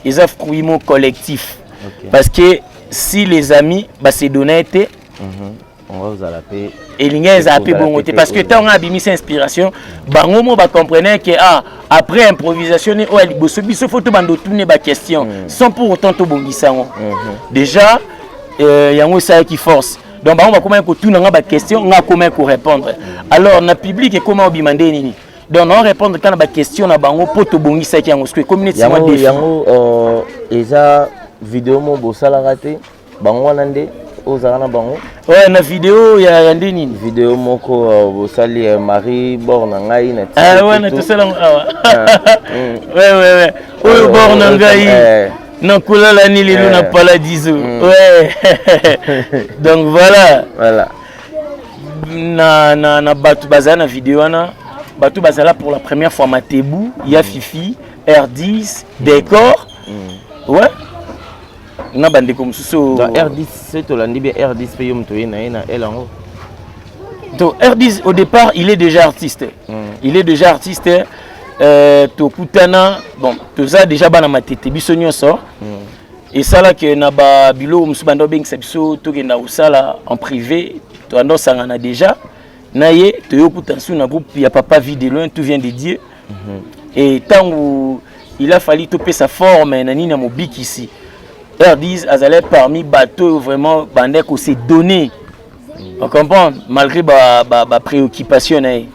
Eza fruit mo collectif, parce que si les amis base donner te, ozala mpe elingi ezala mpe bongo te, parce que ntango abimisa inspiration, bango mo bacomprenait que ah, après improvisation ne oyo ya liboso, biso fo tobanda otune baquestion sans pour autant tobongisa yango. Déjà yango esalaki force. Donc bango bakomaki kotuna nga baquestion, nga akomaki korépondre. Alors na public ekoma obima nde nini? Donc nao répondre kaka na baquestion na bango mpo tobongisaki yango. Soki ekomi neti mwa défi. Yango eza video mo bosalaka te, bango wana nde ozala na bango? Ouais, na video ya nde nini? Video moko bosali, Marie bor na ngai na. Ah, wana tosala yango awa. Ouais, oyo bor na ngai nakolala ni lelo na paladiso. Ouais, donc voilà. Na bato bazala na video wana, bato bazala pour la première fois, Matebu ya Fifi, R10, Décor, ouais, na bandeko mosusu. Donc R10 se tolandi bien, R10 mpe yo moto oye na ye na ele yango? Donc R10, au départ, il est déjà artiste. Il est déjà artiste. Tokutana, bon, toza déjà bana Matete biso nyonso. Esalaki na babiloko mosusu, banda obengisa biso, tokenda kosala en privé, toanda osangana déjà na ye. Toyokuta nsu na groupe ya Papa Vie de Loin, tout vient de Dieu. Et ntango il a fallu topesa forme na nini ya Mobikisi, R10 azalaki parmi bato oyo vraiment bandaki kose donner, on comprend, malgré ba préoccupation na ye.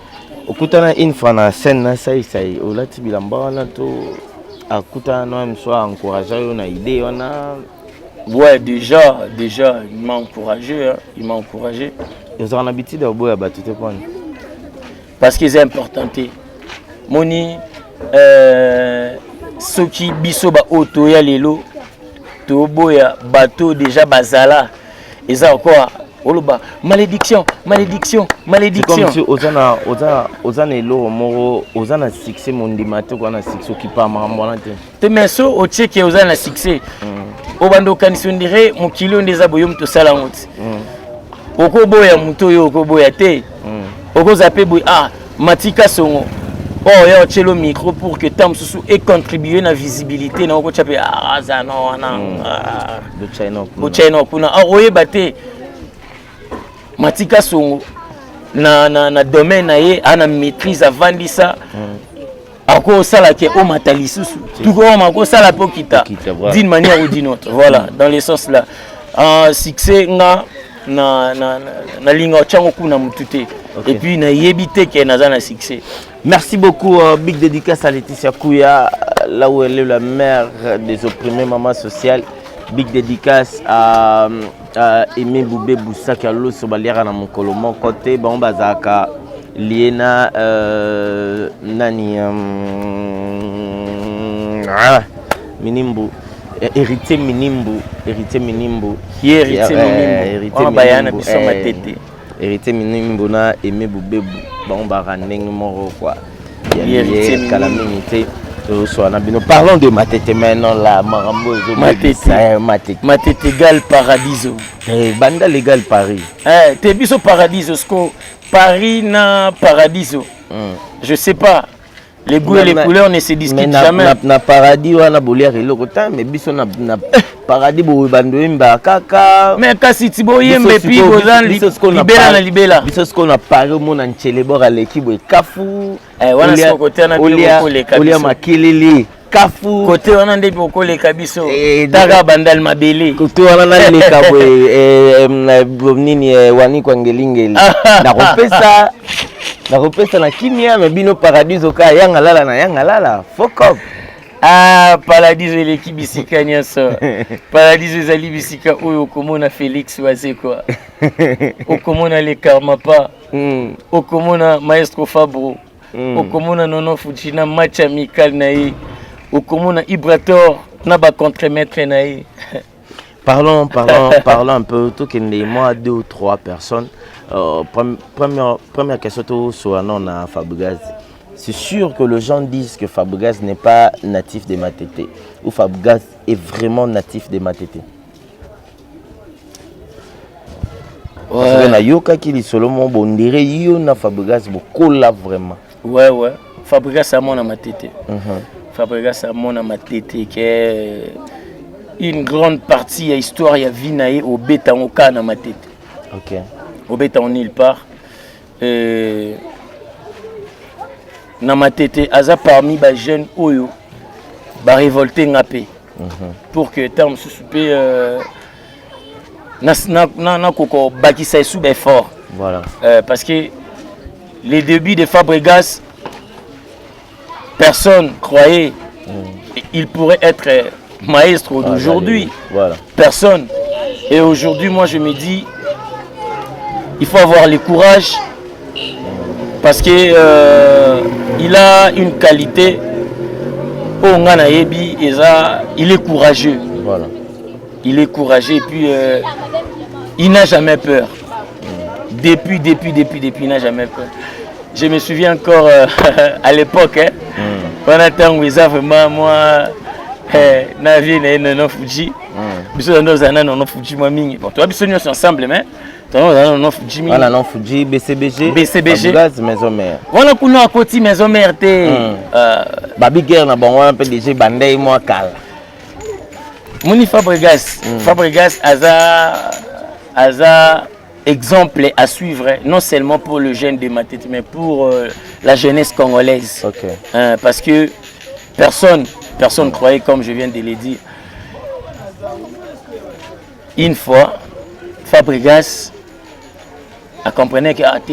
Okutana une fois na scène na Saisai, olati bilamba wana to akutana na mosu, encourage yo na idée wana? Ouais, déjà il m'a encouragé, hein, il m'a encouragé. Ozalaka na habitude ya koboya bato te, mpona? Parce que eza important te. Moni, soki biso baoyo toya lelo toboya bato déjà bazala, eza encore oloba malédiction, malédiction, C'est malédiction. Comme si oza na eloko moko, oza na succès, mondima te koza na succès, okipa makambo wana te. Te, mais so otieke oza na succès, obanda okanisi ondire mokili oyo nde eza boye, moto osala yango ti okoboya moto oyo okoboya te. Okozala mpe boye, ah, Matika Songo oyo ya otielo micro pour que ntango mosusu econtribue na visibilité na okotya mpe, ah, aza no wana, ah, botyai no kuna. Or oyeba te, Matika Songo na domaine na ye ana maîtrise, avandisa, akosala ke omata lisusu, tukoma akosala mpe okita Okita, voilà. d'une manière ou d'une autre. Voilà, dans le sens là, succès nga na nalinga otyango kuna motu te. Et puis nayebi te ke naza na succès. Merci beaucoup. Big dédicace à Laetitia Kouya, là où elle est, la mère des opprimés, maman sociale. Big dédicace à Aimé Boubé Boussaki Aloso Baliara na mokolo moko te, bango bazalaka lié na nani, ah, Minimbu, Héritier Minimbu, Héritier Minimbu. Ye Héritier Minimbu. Héritier Wana baya na Minimbu, biso Matete. Héritier Minimbu na Aimé Bubebu, bango baka ndenge moko quoi. Ya Ye Héritier lié kala Minimbu. mingi te tozoswana bino. Parlons de Matete maintenant là, makambo Matete. Matete. Matete égal Paradiso. Eh, banda légal Paris. Eh, te, biso Paradiso sco Paris na Paradiso. Je sais pas, les goûts et les couleurs ne se Mais discutent na, jamais. na paradis wana boliaka eloko te, mais biso na paradis boye bando oyembaka kaka. Mais kasi ti boyemba Biso epi sikoyo boza biso sikoyo na libela na libela. Biso sikoyo na Paris, omona nchelebor aleki boye kafu. Eh, wana sikoyo kote wana mpe bokoleka olia biso. Makelele kafu. Kote wana nde bokoleka biso. Eh, taka Bandal mabele. Kote wana naleka boye, nini, wani kwa ngelingeli, nakopesa na kimia. Me bino Paradiso ka yanga lala na yanga lala fokop. Ah, Paradiso eleki bisika nyonso. Paradiso ezali bisika oyo okomona Félix Wazekwa, okomona le Karmapa, okomona Maestro Fabro, okomona Nono Fuji na match amical na ye, okomona Ibrator na bacontremaître na ye. Parlons un peu. Tokende, moi, deux ou trois personnes. Première question, tout sur non à Fabregas. C'est sûr que les gens disent que Fabregas n'est pas natif de Matete. Ou Fabregas est vraiment natif de Matete. Parce que nayokaki lisolo mo bondire yo na Fabregas bokola vraiment. Ouais, Fabregas amona Matete. Fabregas amona Matete ke une grande partie ya histoire ya vie na ye obeta yango kaka na Matete. Obeta yango nulle part. Na Matete aza parmi bajeune oyo barévolte nga mpe pour que ntango mosusu mpe nakoka kobakisa esu baeffort. Parce que les débuts de Fabregas, personne croyait il pourrait être maestro d'aujourd'hui. Personne. Et aujourd'hui, moi, je me dis, il faut avoir le courage parce que il a une qualité. Oyo nga nayebi, eza, il est courageux. Il est courageux et puis il n'a jamais peur. Depuis, depuis, depuis, depuis, il n'a jamais peur. Je me souviens encore à l'époque, hein, pendant ntango eza vraiment moi, na vie na ye Nono Fuji. Biso ndo ozala na Nono Fuji mwa mingi. Bon, toya biso nyonso ensemble, mais Wana Fuji. Wana non Fuji BCBG. BCBG. Gaz maison mère. Wana kuna akoti maison mère te. Babi guerre na bango wana mpe déjà bandai mwa kala. Moni Fabregas. Fabregas aza exemple à suivre, non seulement pour le jeune de Matete, mais pour la jeunesse congolaise. Parce que personne croyait, comme je viens de le dire. Une fois, Fabregas a compris que ah, te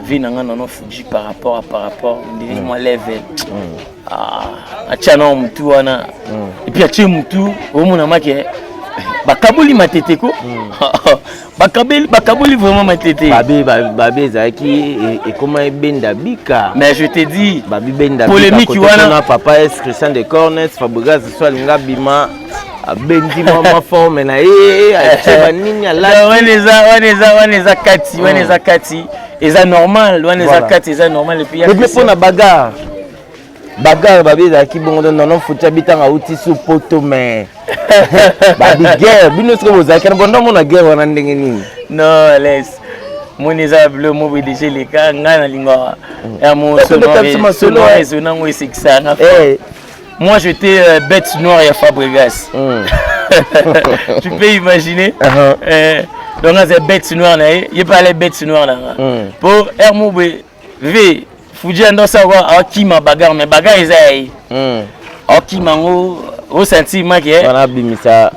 vie na nga nono Fuji par rapport ndenge mwa level. Ah, atia na mutu wana et puis atie mutu, omona make bakaboli Matete ko bakaboli vraiment Matete. Babi ezalaki ekoma ebenda bika. Mais je te dis, babi benda. Polémique wana. Papa S Christian de Cornes, Fabregas so alinga bima, abendi mwa forme na ye, atie banini, alati. Wana eza kati, wana eza kati, eza normal, wana eza kati, eza normal. Et puis et puis mpona bagarre, babi ezalaki bongo. Donc nono Futi abitanga auti su poto, mais babi guerre, bino soki bozalaki na bondo, mona guerre wana ndenge nini? Non, laisse, moni eza bilo mo boye déjà eleka. Ngai nalingaka ya Masolo. Mo esekisanga. Moi, j'étais bête noire ya Fabregas. Tu peux imaginer? Donc aza bête noire na ye, ye mpe ale bête noire na nga. Po air mo boye v Fuji andosa kwa akima bagarre, mais bagarre eza ya ye. Akima yango, osentir make. Wana abimisa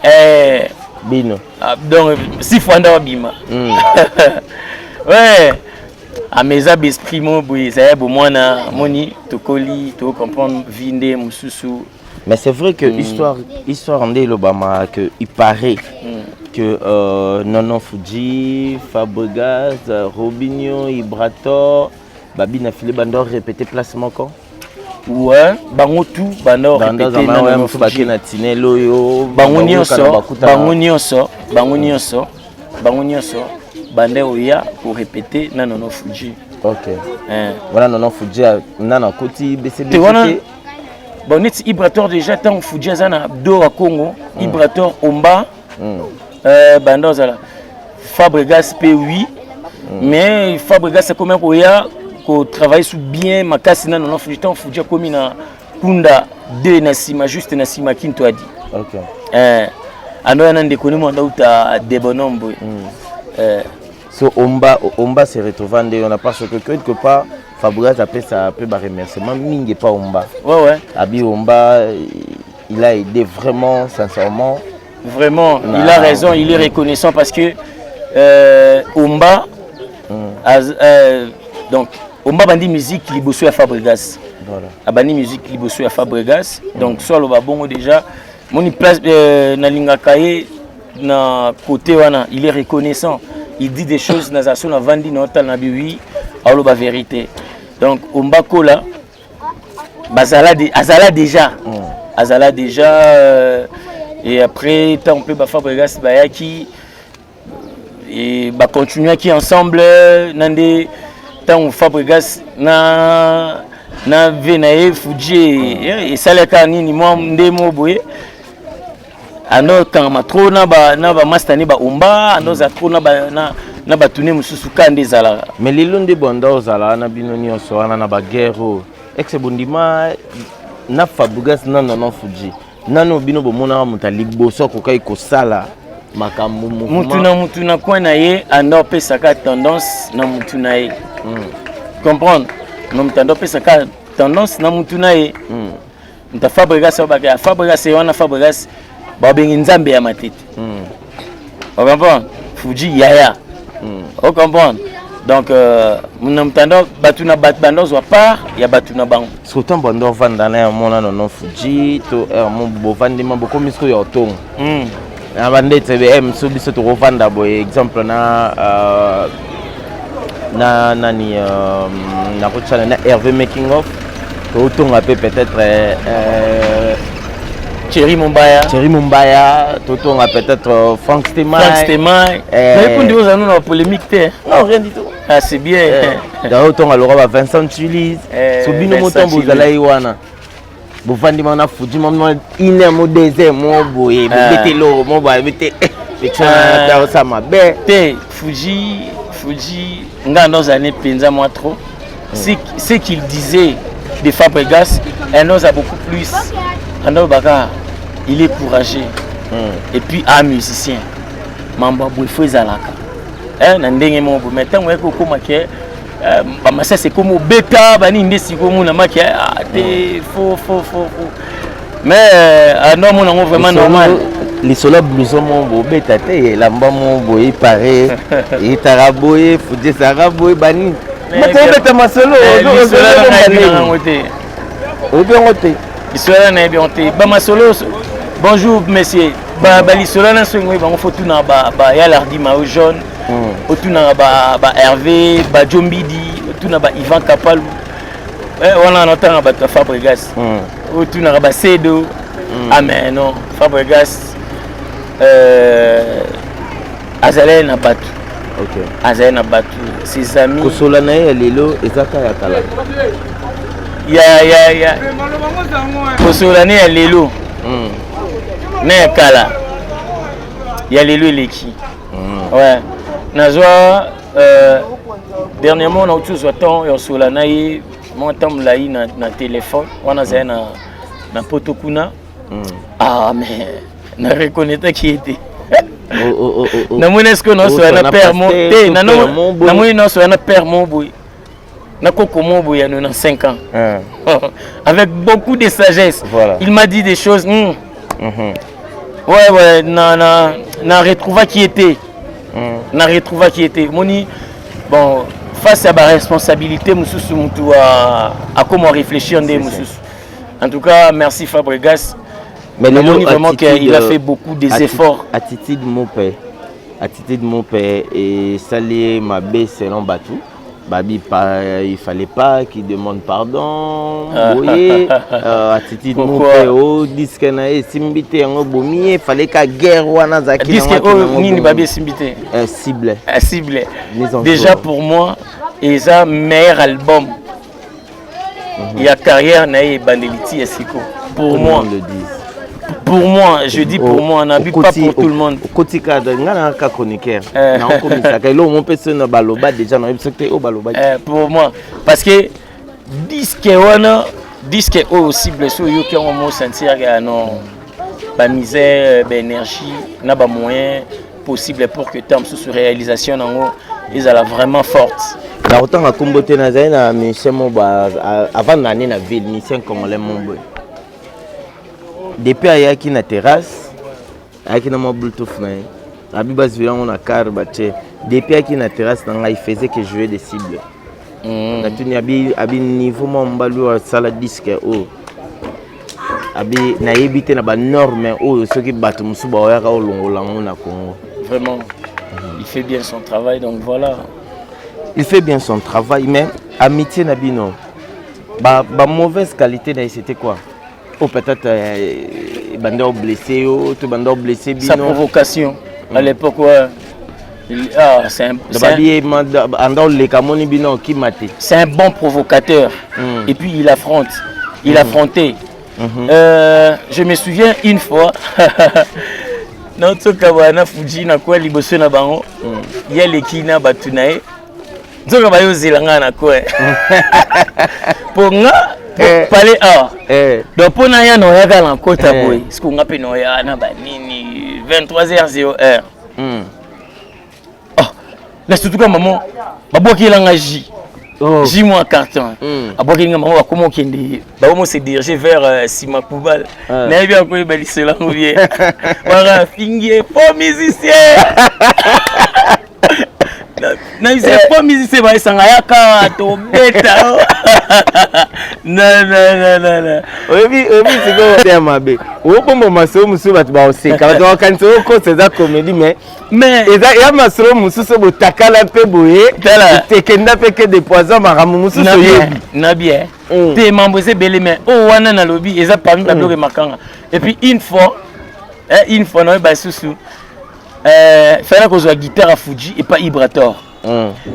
bino. Ah, donc six fois nde abima. Ouais, ah, mais eza baesprit mo boye, ezala ya bomwana. Moni tokoli, tocomprendre vie nde mosusu. Mais c'est vrai que histoire nde elobama que il paraît que Nono Fuji, Fabregas, Robinho, Ibrator, babi na file bando répéter place moko. Ouais, bango tout bando répéter na mosusu bake na tinel oyo. Bango nyonso, bango nyonso, bango nyonso, bango nyonso bande oya korépéter na Nono Fuji. Ok, wana Nono Fuji nana akoti BCB. Te, wana bon, neti Ibrator déjà, ntango Fuji aza na do ya Congo, Ibrator, Omba, banda ozala Fabregas mpe, oui. Mais Fabregas akomi koya kotravaille su bien makasi na Nono Fuji ntango Fuji akomi na Kunda 2 na nsima, juste na nsima Kinto adi. Ando ya na ndeko ni mwanda uta de bonhomme boye. So Omba se retrouva nde wana, parce que quelque part Fabregas apesa mpe baremerciement mingi epa Omba. Abi Omba, il a aidé vraiment sincèrement. Vraiment. Il a raison, il est reconnaissant parce que Omba donc Omba bandi musique liboso ya Fabregas. Abandi musique liboso ya Fabregas. Donc so aloba bongo déjà, moni place nalingaka ye na côté wana, il est reconnaissant, il dit des choses naza so navandi na otala na bi oui, aloba vérité. Donc Omba kola bazala azala déjà, azala déjà et après ntango mpe baFabregas bayaki et bacontinuaki ensemble na nde ntango Fabregas na ve na ye Fuji esalaka nini mwa nde mo boye, ando kangama trop na bamaster ne baomba, ando oza trop na batune mosusu ka nde ezalaka. Mais lelo nde bonda ozala wana, bino nyonso wana na baguerre oyo exe bondima na Fabregas na Nono Fuji, nano bino bomonaka moto ya liboso akokaki kosala makambo? Mutu na mutu na coin na ye, ando apesaka tendance na mutu na ye. Comprendre, no mutu ando apesaka tendance na mutu na ye. Moto Fabregas oyo baka Fabregas ye wana, Fabregas babengi Nzambe ya Matete. Ocomprendre? Fuji yaya. Ocomprendre? Donc na moto ando bato na bato bando ozwa part ya bato na bango. Surtout bando ovanda na ya mona Nono Fuji to mo bovandima, bokomi sikoyo ya otonga na bandete be mosusu, biso tokovanda boye, exemple na nani, nakotiana na Hervé Making of, totonga mpe peut-être Thierry Mombaya. Thierry Mombaya, totonga peut-être Frank Stemay. Frank Stemay. Nayebi oza no na polémique te. Non, rien du tout. Ah, c'est bien. Otonga lokwa ba Vincent Tulis. So bino motombo ozala ye wana, bovandi ma na Fuji ma une heure mo 2 heures mo boye, bobete eloko mo boye bete. Petit wana osala mabe. Te, Fuji, Fuji, nga ndoza ne mpenza mwa trop. Ce qu'il disait de Fabregas, elle nous a beaucoup plus. Ando baka, il est courageux. Et puis un musicien. Mambo boye fo ezalaka. Eh, na ndenge moko boye. Mais ntango oyaki kokóma ke bamasasi ekómi obeta banini nde sikoyo omona maki, ah, te, fo fo fo fo. Mais ando amona yango vraiment normal. Lisolo ya blouson moko boye obeta te, elamba moko boye ipare etaka boye, Fuji ezalaka boye, banini mate obeta masolo. Yango te. Oyebi yango te? Lisolo wana nayebi yango te. Bamasolo, bonjour monsieur, balisolo wana soki ngoyi bango, fo tuna ba ya Lardi Mayo Jaune, otunaka ba Hervé, ba Jombidi, otuna ba Ivan Kapalu. Wana natanga bato ya Fabregas, otunaka basedo. Ah mais non, Fabregas azalaki na bato, azali na bato, ses amis. Kosola na ye ya lelo eza ka ya kala? Ya kosola ne ya lelo na ya kala, ya lelo eleki. Ouais, nazwa dernièrement nauti ozwa temps ya kosola na ye mwa temps molai na téléphone wana, azali na poto kuna. Ah mais na reconnaîtraki ye te. Namoni est-ce naosola na père mo te, namoni naosola na père mo boye, na koko mo boye ya 95 ans avec beaucoup de sagesse. Voilà. Il m'a dit des choses. Ouais, na retrouvaki ye te, na retrouvaki ye te. Moni bon, face à baresponsabilité mosusu, mutu akoma réfléchir nde mosusu. En tout cas, merci Fabregas. Mais namoni vraiment qu'il a fait beaucoup des efforts. Attitude mope, attitude mope esali mabe selon bato babi pa, il fallait pas qu'il demande pardon boye. Attitude mope o disque na ye esimbi te, yango bomi ye, fallait ka guerre wana azalaki. Disque oyo nini babi esimbi te? Cible. Cible, déjà pour moi eza meilleur album ya carrière na ye, ebandeli ti ya siko, pour moi. Le dit. Pour moi, je dis pour moi, nabi pas pour tout le monde. Okotika nga na kaka chroniqueur, naokomisaka eloko mo mpe soki na baloba déjà, nayebi soki te oyo balobaki. Pour moi, parce que disque wana, disque oyo cible, so oyoki yango, mo sentir ya non, bamisère, baénergie na bamoyen possible pour que temps mosusu réalisation nango ezala vraiment forte. Na kotanga nkombo te, nazali na musicien mo avant na ane na ville, musicien congolais mo boye, depuis ayaki na terrasse, ayaki na mwa bluetooth na ye, abi bazwi yango na car batie. Depuis ayaki na terrasse na ngai, il faisait que jouer des cibles. Natuni abi niveau mwa mobali oyo asala disque oyo, abi nayebi te na banorme oyo soki bato mosusu baoyaka olongola yango na Congo. Vraiment, il fait bien son travail, donc voilà. Il fait bien son travail, mais amitié na bino, ba mauvaise qualité na ye, c'était quoi? Oh, peut-être banda oblessé yo to banda oblessé bino? Sa provocation à l'époque, ouais. Ah, c'est un, babi anda oleka moni bino okima te. C'est un bon provocateur. Et puis il affronte, il affrontait. Je me souviens une fois, natoka wana Fuji na kwa liboso na bango, ye aleki na bato na ye, nzoka bayozela ngai na kwe mpo nga pale awa. Donc mpo na ya na oyaka na kota boye, siko nga mpe na oya na banini 23 h 0 heure. Oh, na surtout ka mama babwakelanga jus, jus mwa carton. Abwakeli nga, mama bakoma okende, bakoma se diriger vers nsima kubal. Nayebi akoyeba lisolo yango bien, waka afingi ye faux musicien, na musicien, faux musicien, bayesanga yaka tobeta. Non, non, non, non, non. Oyebi sikoyo ya mabe, obomba masolo mosusu, bato baoseka, bato bakanisa okosa, eza comédie, mais mais eza ya masolo mosusu botakala mpe boye. Tala. Tekenda mpe ke de poison, makambo mosusu na bien oyebi. Na bien te, mambo eza ebele, mais oyo wana nalobi eza parmi babiloko emakanga. Et puis une fois, une fois naoyeba lisusu, fana kozwa guitare ya Fuji epa Ibrator,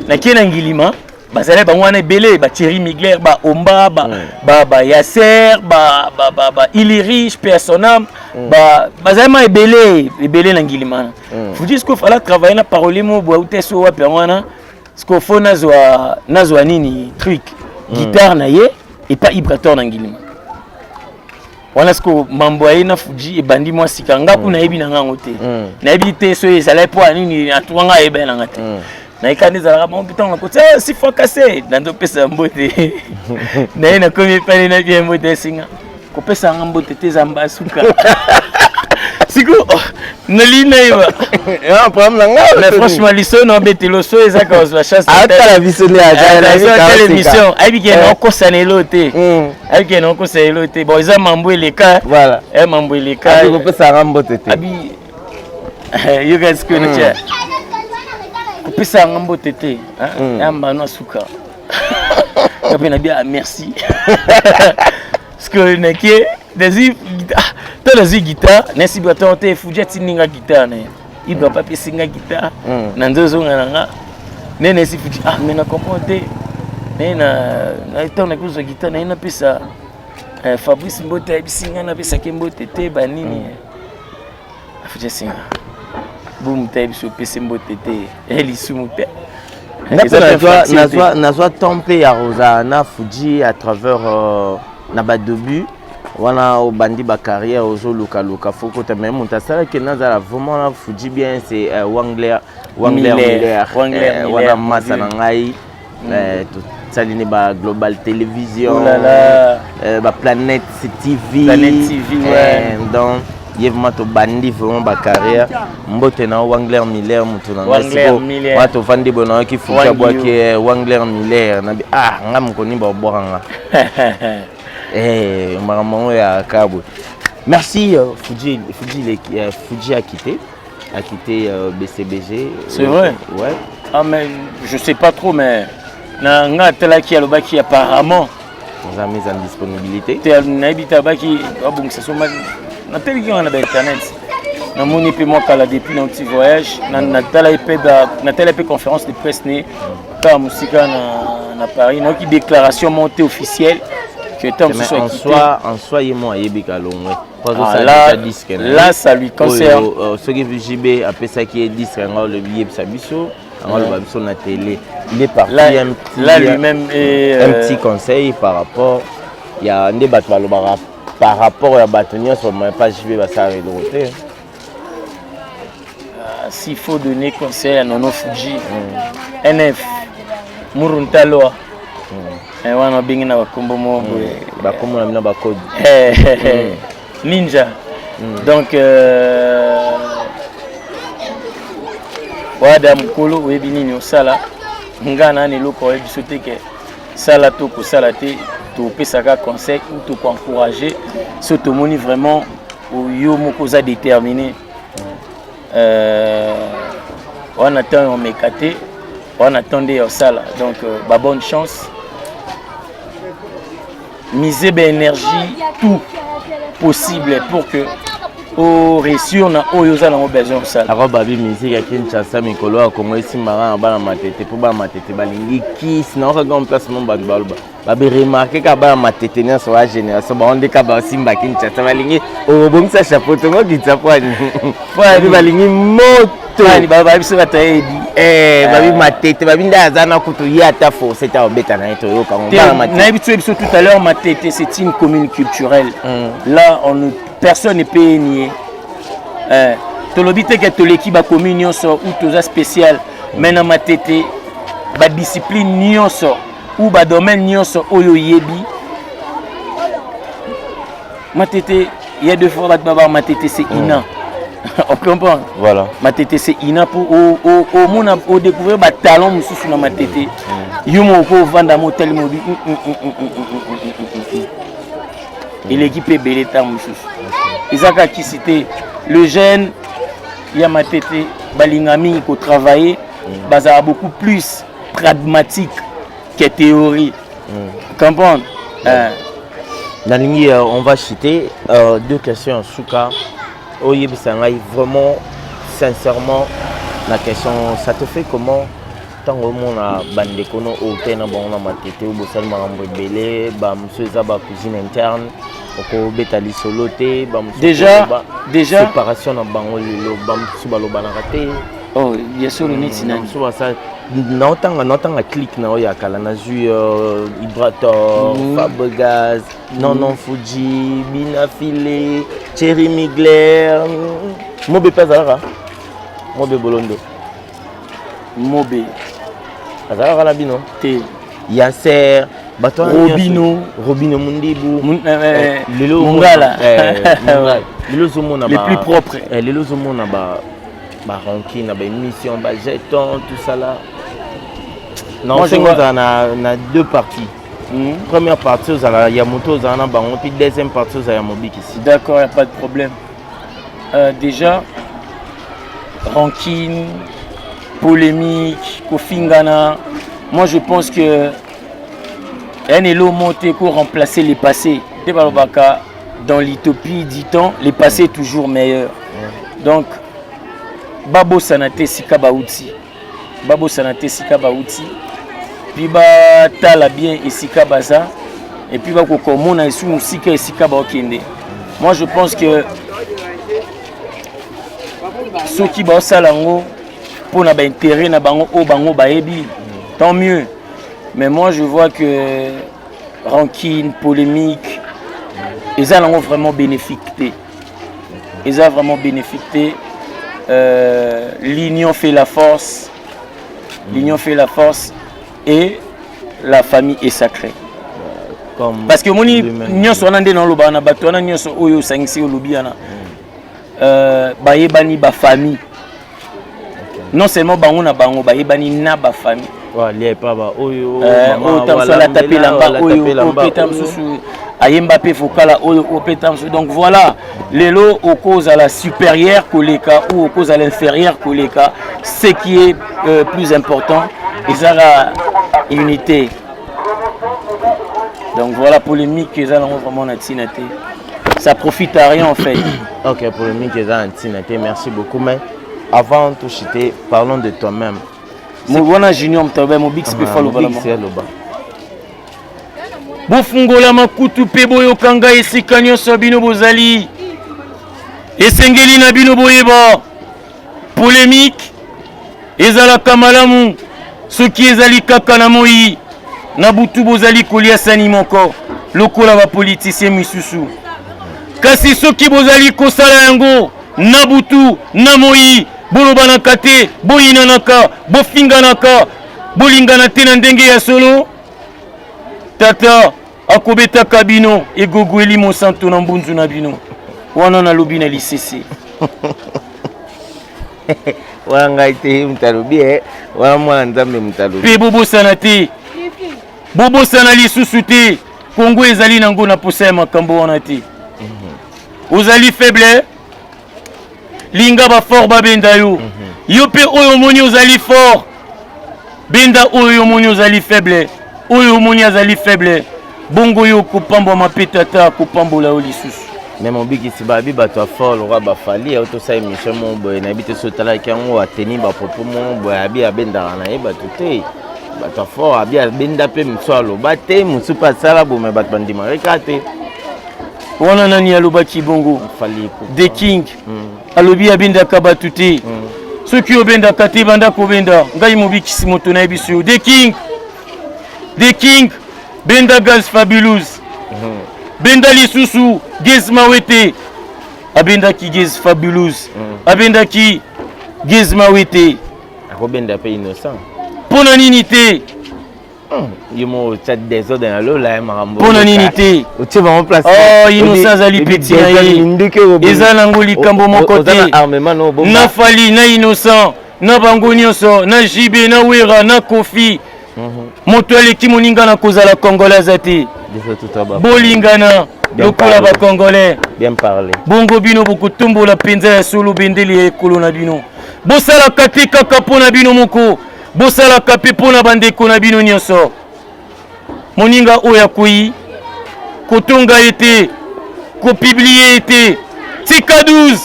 nakie na Ngilima. Bazali bango wana ebele, ba Thierry Migler, ba Omba, ba ba, ba Yasser, ba ba ba, ba Ilirich, paix à son âme, ba bazali ma ebele ebele na Ngilimana. Fuji siko fala travailler na parolier mo boye auta so wapi yango wana, siko fo nazwa nini truc guitare na ye epa Ibrator na Ngilima. Wana siko mambo aye na Fuji ebandi mwa sika, nga kuna nayebi na ngango te. Nayebi te so ezalaki mpo ya nini, atuka nga ayeba na nga te. Nayeka nde ezalaka bango mpe ntango nakoti, ah, si fois kase nazopesa mbote naye, nakomi epani na bien mbote, esinga kopesa nga mbote te, eza mbasuka siko, oh, nali nayeba. Problème na ngai. Mais franchement, liso na obetelo so ezaka kozwa chance. Atala biso nde. Atala émission, ayebi ke naokosana elo te, ayebi ke naokosana elo te. Bon, eza mambo eleka. Voilà. E mambo eleka. Abi kopesaka mbote te. Abi yoka sikoyo, natia kopesa yanga mbote te, ya mbano asuka nga mpe nabi, ah, merci. Parce que nake nazwi to nazwi guitare, nasi bato te. Fuji atindi nga guitare na ye, Ibra mpe apesi nga guitare na nzozonga na nga nde nasi Fuji, ah, mais na comprendre te naye na ntango naki kozwa guitare naye, napesa Fabrice mbote, ayebisi nga napesaki mbote te, banini. Fuji asinga bu moto ayebi opesi mbote te, lisumu te. Nga mpe nazwa temps mpe ya kozala na Fuji à travers na badébut wana, obandi bacarrière, ozolukaluka fokota, mais moto asalaki nazala vraiment na Fuji bien, c'est Wangler, Wangler Miller wana, masa na ngai. Tosali ne ba Global Télévision, Oh là là. Baplanète TV. Planète TV, ouais. Donc ye vraiment tobandi vraiment bacarrière. Mbote na Wangler Miller, moto na ngai wana tovandi boye, nayoki Fuji abwaki Wangler Miller, nabi, ah, nga mokoni babwaka nga makambo yango ya kabwe. Merci. Fuji, Fuji, Fuji a quitté BCBG. C'est vrai? Ouais. Ah, mais je sais pas trop, mais na nga atalaki, alobaki apparemment oza mise en disponibilité. Te, nayebi te, abaki abongisa so. Nateliki nga na bainternet, namoni mpe mwa kala depuis na petit voyage, natala mpe, natala mpe conférence de presse ne kaka mosika na Paris, nayoki déclaration moko te officielle que ntango mosusu. En soi ye mo ayebi kalongwe. Ah, là, là, ça lui concerne. Soki JB apesaki ye disque yango, alobi yebisa biso yango, aloba biso na télé, il est parti. Là, un petit, là lui-même est, un petit conseil par rapport ya nde bato balobaka, par rapport ya bato nyonso pa JB basalaka eloko te. S'il faut donner conseil à Nono Fuji, NF Muruntaloa, wana obengi na bakombo moko boye. Bakombo na bino bakode. Ninja. Donc wada mokolo oyebi nini osala, nga na eloko oyebi biso te ke sala to kosala te, topesaka conseil ou tokoencourage so tomoni vraiment yo moko oza déterminé, wana temps omeka te, wana temps nde ya osala. Donc ba bonne chance, miser baénergie tout possible pour que oréussir na oyo oza nango besoin kosala. Ako babi musique ya Kinshasa mikolo ya Kongo esimbaka na bana Matete, mpo bana Matete balingi kisi. Naokaka en place mo bato baloba, babi remarke kaka bana Matete nyonso ba génération bango nde kaka basimba Kinshasa, balingi okobongisa chapeau tongo kitsa pwani, babi balingi moto. Babi biso bato ayebi. Babi Matete, babi nde aza na kutu ye ata force te, obeta na ye toyoka. Nayebi biso tout à l'heure, Matete, c'est une commune culturelle. Là, on ne personne ne peut nier. Tolobi te ke toleki bacommune nyonso ou toza spécial, mais na Matete badiscipline nyonso ou badomaine nyonso oyo oyebi Matete, il y a deux fois bato babaka Matete, c'est ina, on comprend. Voilà. Matete, c'est ina mpo omona odécouvrir batalent mosusu na Matete. Yo moko ovanda mo otali mobi, eleki mpe ebele. Ntango mosusu eza kaka kisi te. Le jeune ya Matete balinga mingi kotravailler, bazala beaucoup plus pragmatique que théorie, comprendre. Nalingi on va citer deux questions en suka. Oyebisa ngai vraiment sincèrement la question, ça te fait comment? ntango omona bandeko no oyo te na bango na matete oyo bosali makambo ebele, bamosusu eza bacousine interne, okobeta lisolo te, bamosusu Déjà, déjà séparation na bango lelo, bamosusu balobanaka te. Oh, ya solo, neti nani? Mosusu basala naotanga clique na oyo ya kala, nazwi Ibrator, Fabregas, Nonon Fuji, Bina File, Thierry Migler, Mobe mpe azalaka, Mobe Bolondo. Mobe. Azalaka na bino? Te. Yaser, bato wana nyonso. Robino. Robino Mundibu. Lelo Mongala. Mongala. Lelo ozomona Les plus propres. Lelo ozomona ba baranki na baémission, bajeton, tout ça là. Moi, je Non, vois- ozala na deux parties. Première partie ozala ya moto ozala na bango, puis deuxième partie ozala ya mobikisi. D'accord, il n'y a pas de problème. Déjà, rancune, polémique, kofingana, moi je pense que un elo monté pour remplacer le passé. Te balobaka, dans l'utopie du temps, le passé est toujours meilleur. Donc, babosana te sika bauti. Babosana te sika bauti. Puis batala bien esika baza et puis bakokomona esu mosika esika baokende. Moi je pense que soki baosala yango mpona baintérêt na bango oyo bango bayebi, tant mieux. Mais moi je vois que rancune, polémique eza nango vraiment bénéfique te, eza vraiment bénéfique te. L'union fait la force, l'union fait la force et la famille est sacrée. Comme Parce que omoni lui-même. Nyonso wana nde naolobaka na bato wana nyonso oyo osangisi, olobi wana, bayebani bafamille, non seulement bango na bango, bayebani na bafamille. Alia epa ba oyo. Oyo ta mosusu alata mpe elamba oyo, oyo mpe ta mosusu ayemba mpe vokala oyo, oyo mpe ta mosusu. Donc voilà, lelo okozala supérieur koleka ou okozala inférieur koleka, ce qui est plus important ezaka unité. Donc voilà, polémique eza nango vraiment na ntina te, ça profite à rien en fait. Ok, polémique eza na ntina te. Merci beaucoup. Mais avant tout chuter, parlons de toi-même. Wana Junior Mtabe Mobix mpe fa loba. Mobix aloba. Bofungola makutu mpe boyoka ngai esika nyonso bino bozali. Esengeli na bino boyeba, polémique ezalaka malamu soki ezali kaka na moi. Na butu bozali kolia sani moko lokola bapoliticien misusu. Kasi soki bozali kosala yango na butu na moi, bolobanaka te, boyinanaka, bofinganaka, bolingana te na ndenge ya solo, tata akobetaka bino egogo elimo santo na mbunzu na bino. Wana nalobi na lisese. Wana ngai te moto alobi, wana mwana Nzambe moto alobi. Mpe bobosana te, bobosana lisusu te, Kongo ezali nango na posa ya makambo wana te. Ozali faible, linga bafort babenda yo. Yo mpe oyo omoni ozali fort, benda oyo omoni ozali faible, oyo omoni azali faible. Bongo yo okopambwama mpe tata akopambola yo lisusu. Mais Mobikisi, babi bato ya fort lokwa bafali oyo tosala émission moko boye, nayebi te so otalaki yango, ateni bapropos moko boye, abi abendaka na ye bato te, bato ya fort. Abi abenda mpe mosu aloba te, mosu mpe asala boye, bato bandimaka kaka te. Wana nani alobaki bongo? Fali. The King alobi abendaka bato te. Soki obendaka te, banda kobenda. Ngai Mobikisi moto nayebi so yo. The King, The King, benda Gaz Fabulous, benda lisusu Gaz Mawete. Abendaki Gaz Fabulous, abendaki Gaz Mawete. Akobenda mpe Innocent. Mpo na nini te? Ye mo otya désordre na lola ya makambo. Mpo na nini te? Otie bango place. Oh, Innocent azali petit na ye, eza nango likambo moko te. Armement no. Na Fali, na Innocent, na bango nyonso, na JB, na Wera, na Kofi, moto aleki moninga na kozala congolais aza te. Bolingana lokola bacongolais. Bien parlé. Bongo bino bokotombola mpenza ya solo bendeli ya ekolo na bino. Bosalaka te kaka mpo na bino moko, bosalaka mpe mpo na bandeko na bino nyonso. Moninga oyo akwei, kotonga ye te, kopublier ye te, tika 12.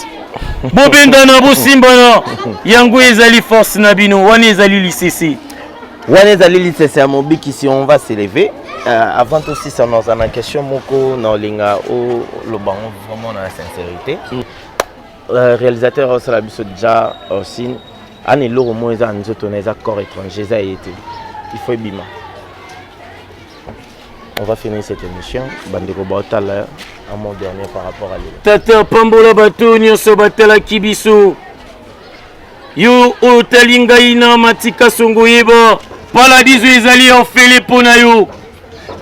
Bobendana, bosimbana, yango ezali force na bino. Wana ezali lisese. Wana ezali lisese ya mobikisi, on va s'élever. Avant tosisa, naza na question moko na olinga oloba yango vraiment na sincérité. Réalisateur osala biso déjà aussi ana eloko moko eza na nzoto na eza corps étranger, eza ye te, il faut ebima. On va finir cette émission. Bandeko baotala, un mot dernier par rapport à lelo. Tata, pambola bato nyonso batalaki biso. Yo oyo otali ngai na Matika Songo, yeba paladiso ezali ya ofele mpo na yo,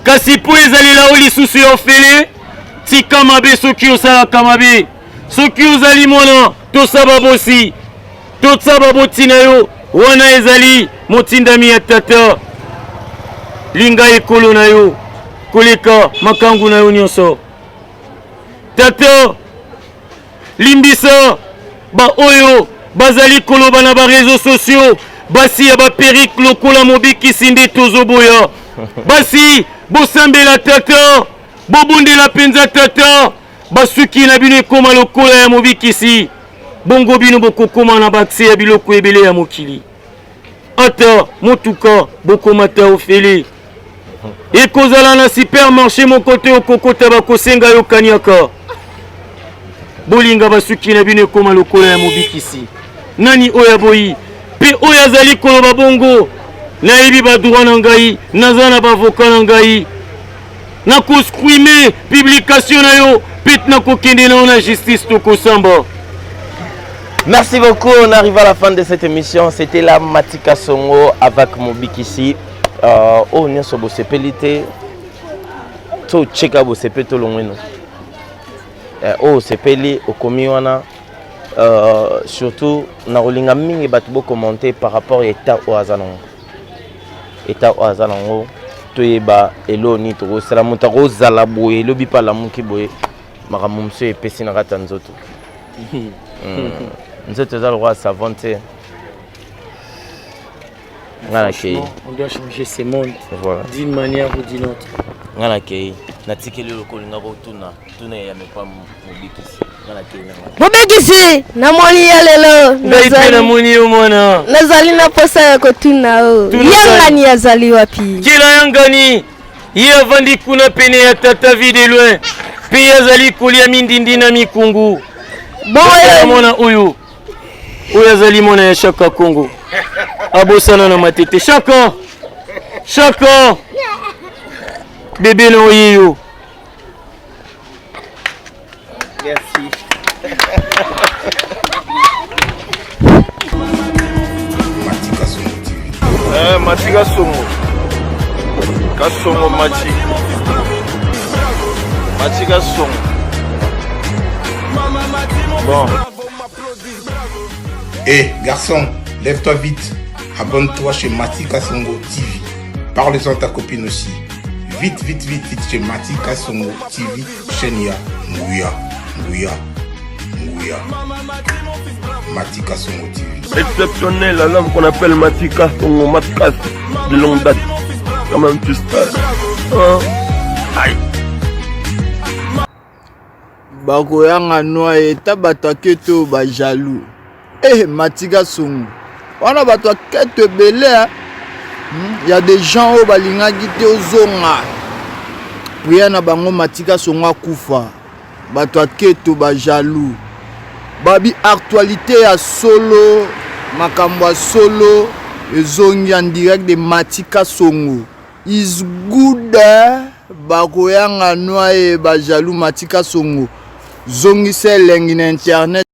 kasi mpo ezalela yo lisusu ya ofele, tika mabe. Soki osalaka mabe, soki ozali mwana, tosa babosi, tosa baboti na yo. Wana ezali motindami ya tata. Linga ekolo na yo koleka makangu na yo nyonso. Tata, limbisa baoyo bazali koloba na baréseaux sociaux. Basi ya baperruque lokola mobikisi nde tozoboya. Basi, bosambela tata, bobondela mpenza tata, basuki na bino ekóma lokola ya mobikisi. Bongo bino bokokóma na baaccès ya biloko ebele ya mokili, ata motuka bokomata ofele. Ekozala na supermarché moko te okokota bakosenga yo kaniaka. Bolinga basuki na bino ekóma lokola ya mobikisi. Nani oyo aboyi mpe oyo azali koloba bongo? Nayebi badroit na ngai, naza na baavocat na ngai. Nakosupprimer publication na yo mpe nakokende na yo na justice, tokosamba. Merci beaucoup. On arrive à la fin de cette émission. C'était la Matika Songo avec Mobikisi. Oh, nyonso bosepeli te, to cheka bosepe to longweno. Oh, osepeli okomi wana. Surtout nakolinga mingi bato bocommenter par rapport ya état oyo aza nango, état oyo aza nango. Toyeba eloko nini tokosala. Moto akozala boye, elobi mpe alamuki boye, makambo mosusu epesi na kati ya nzoto. Nzoto eza lokola savon te. Nga nakei. On doit changer ce monde voilà. d'une manière ou d'une autre. Nga nakei, natikeli lokola olinga kotuna tuna eyame pa mobikisi. Nga nakei nanga. Mobikisi, namoni ya lelo. Ngai mpe namoni yo, mwana. Nazali na posa ya kotuna o Tuna. Yangani azali wapi? Kila Yangani ye avandi kuna pene ya tata Vie de Loin, mpe ye azali kolia mindindi na mikungu. Bongo mwana oyo, oyo azali mwana ya Shaka Kongo, abosana na matete. Shaka, Shaka, bebe na oye yo. Merci. Matika Songo TV. Eh, Matika Songo. Kasongo Machi. Matika Songo. Bon. Hé, garçon, lève-toi vite. Abonne-toi chez Matika Songo TV. Parle-en à ta copine aussi. Vite, vite, vite, vite chez Matika Songo TV, chaîne ya Nguya, Nguya, Nguya. Matika Songo TV. Exceptionnel, l'homme qu'on appelle Matika Songo, Matkas de longue date. Quand même, tu sais. Hein? Aïe. Bakoyanga noa eta bato aketo oyo bajaloux. Eh, Matika Songo wana bato aketo ebele. Ya des gens oyo balingaki te ozonga, prière na bango Matika Songo akufa. Bato aketo, bajaloux babi. Actualité ya solo, makambo ya solo ezongi en direct de Matika Songo is good. Bakoyanga noa ye bajaloux. Matika Songo, zongisa elengi na internet.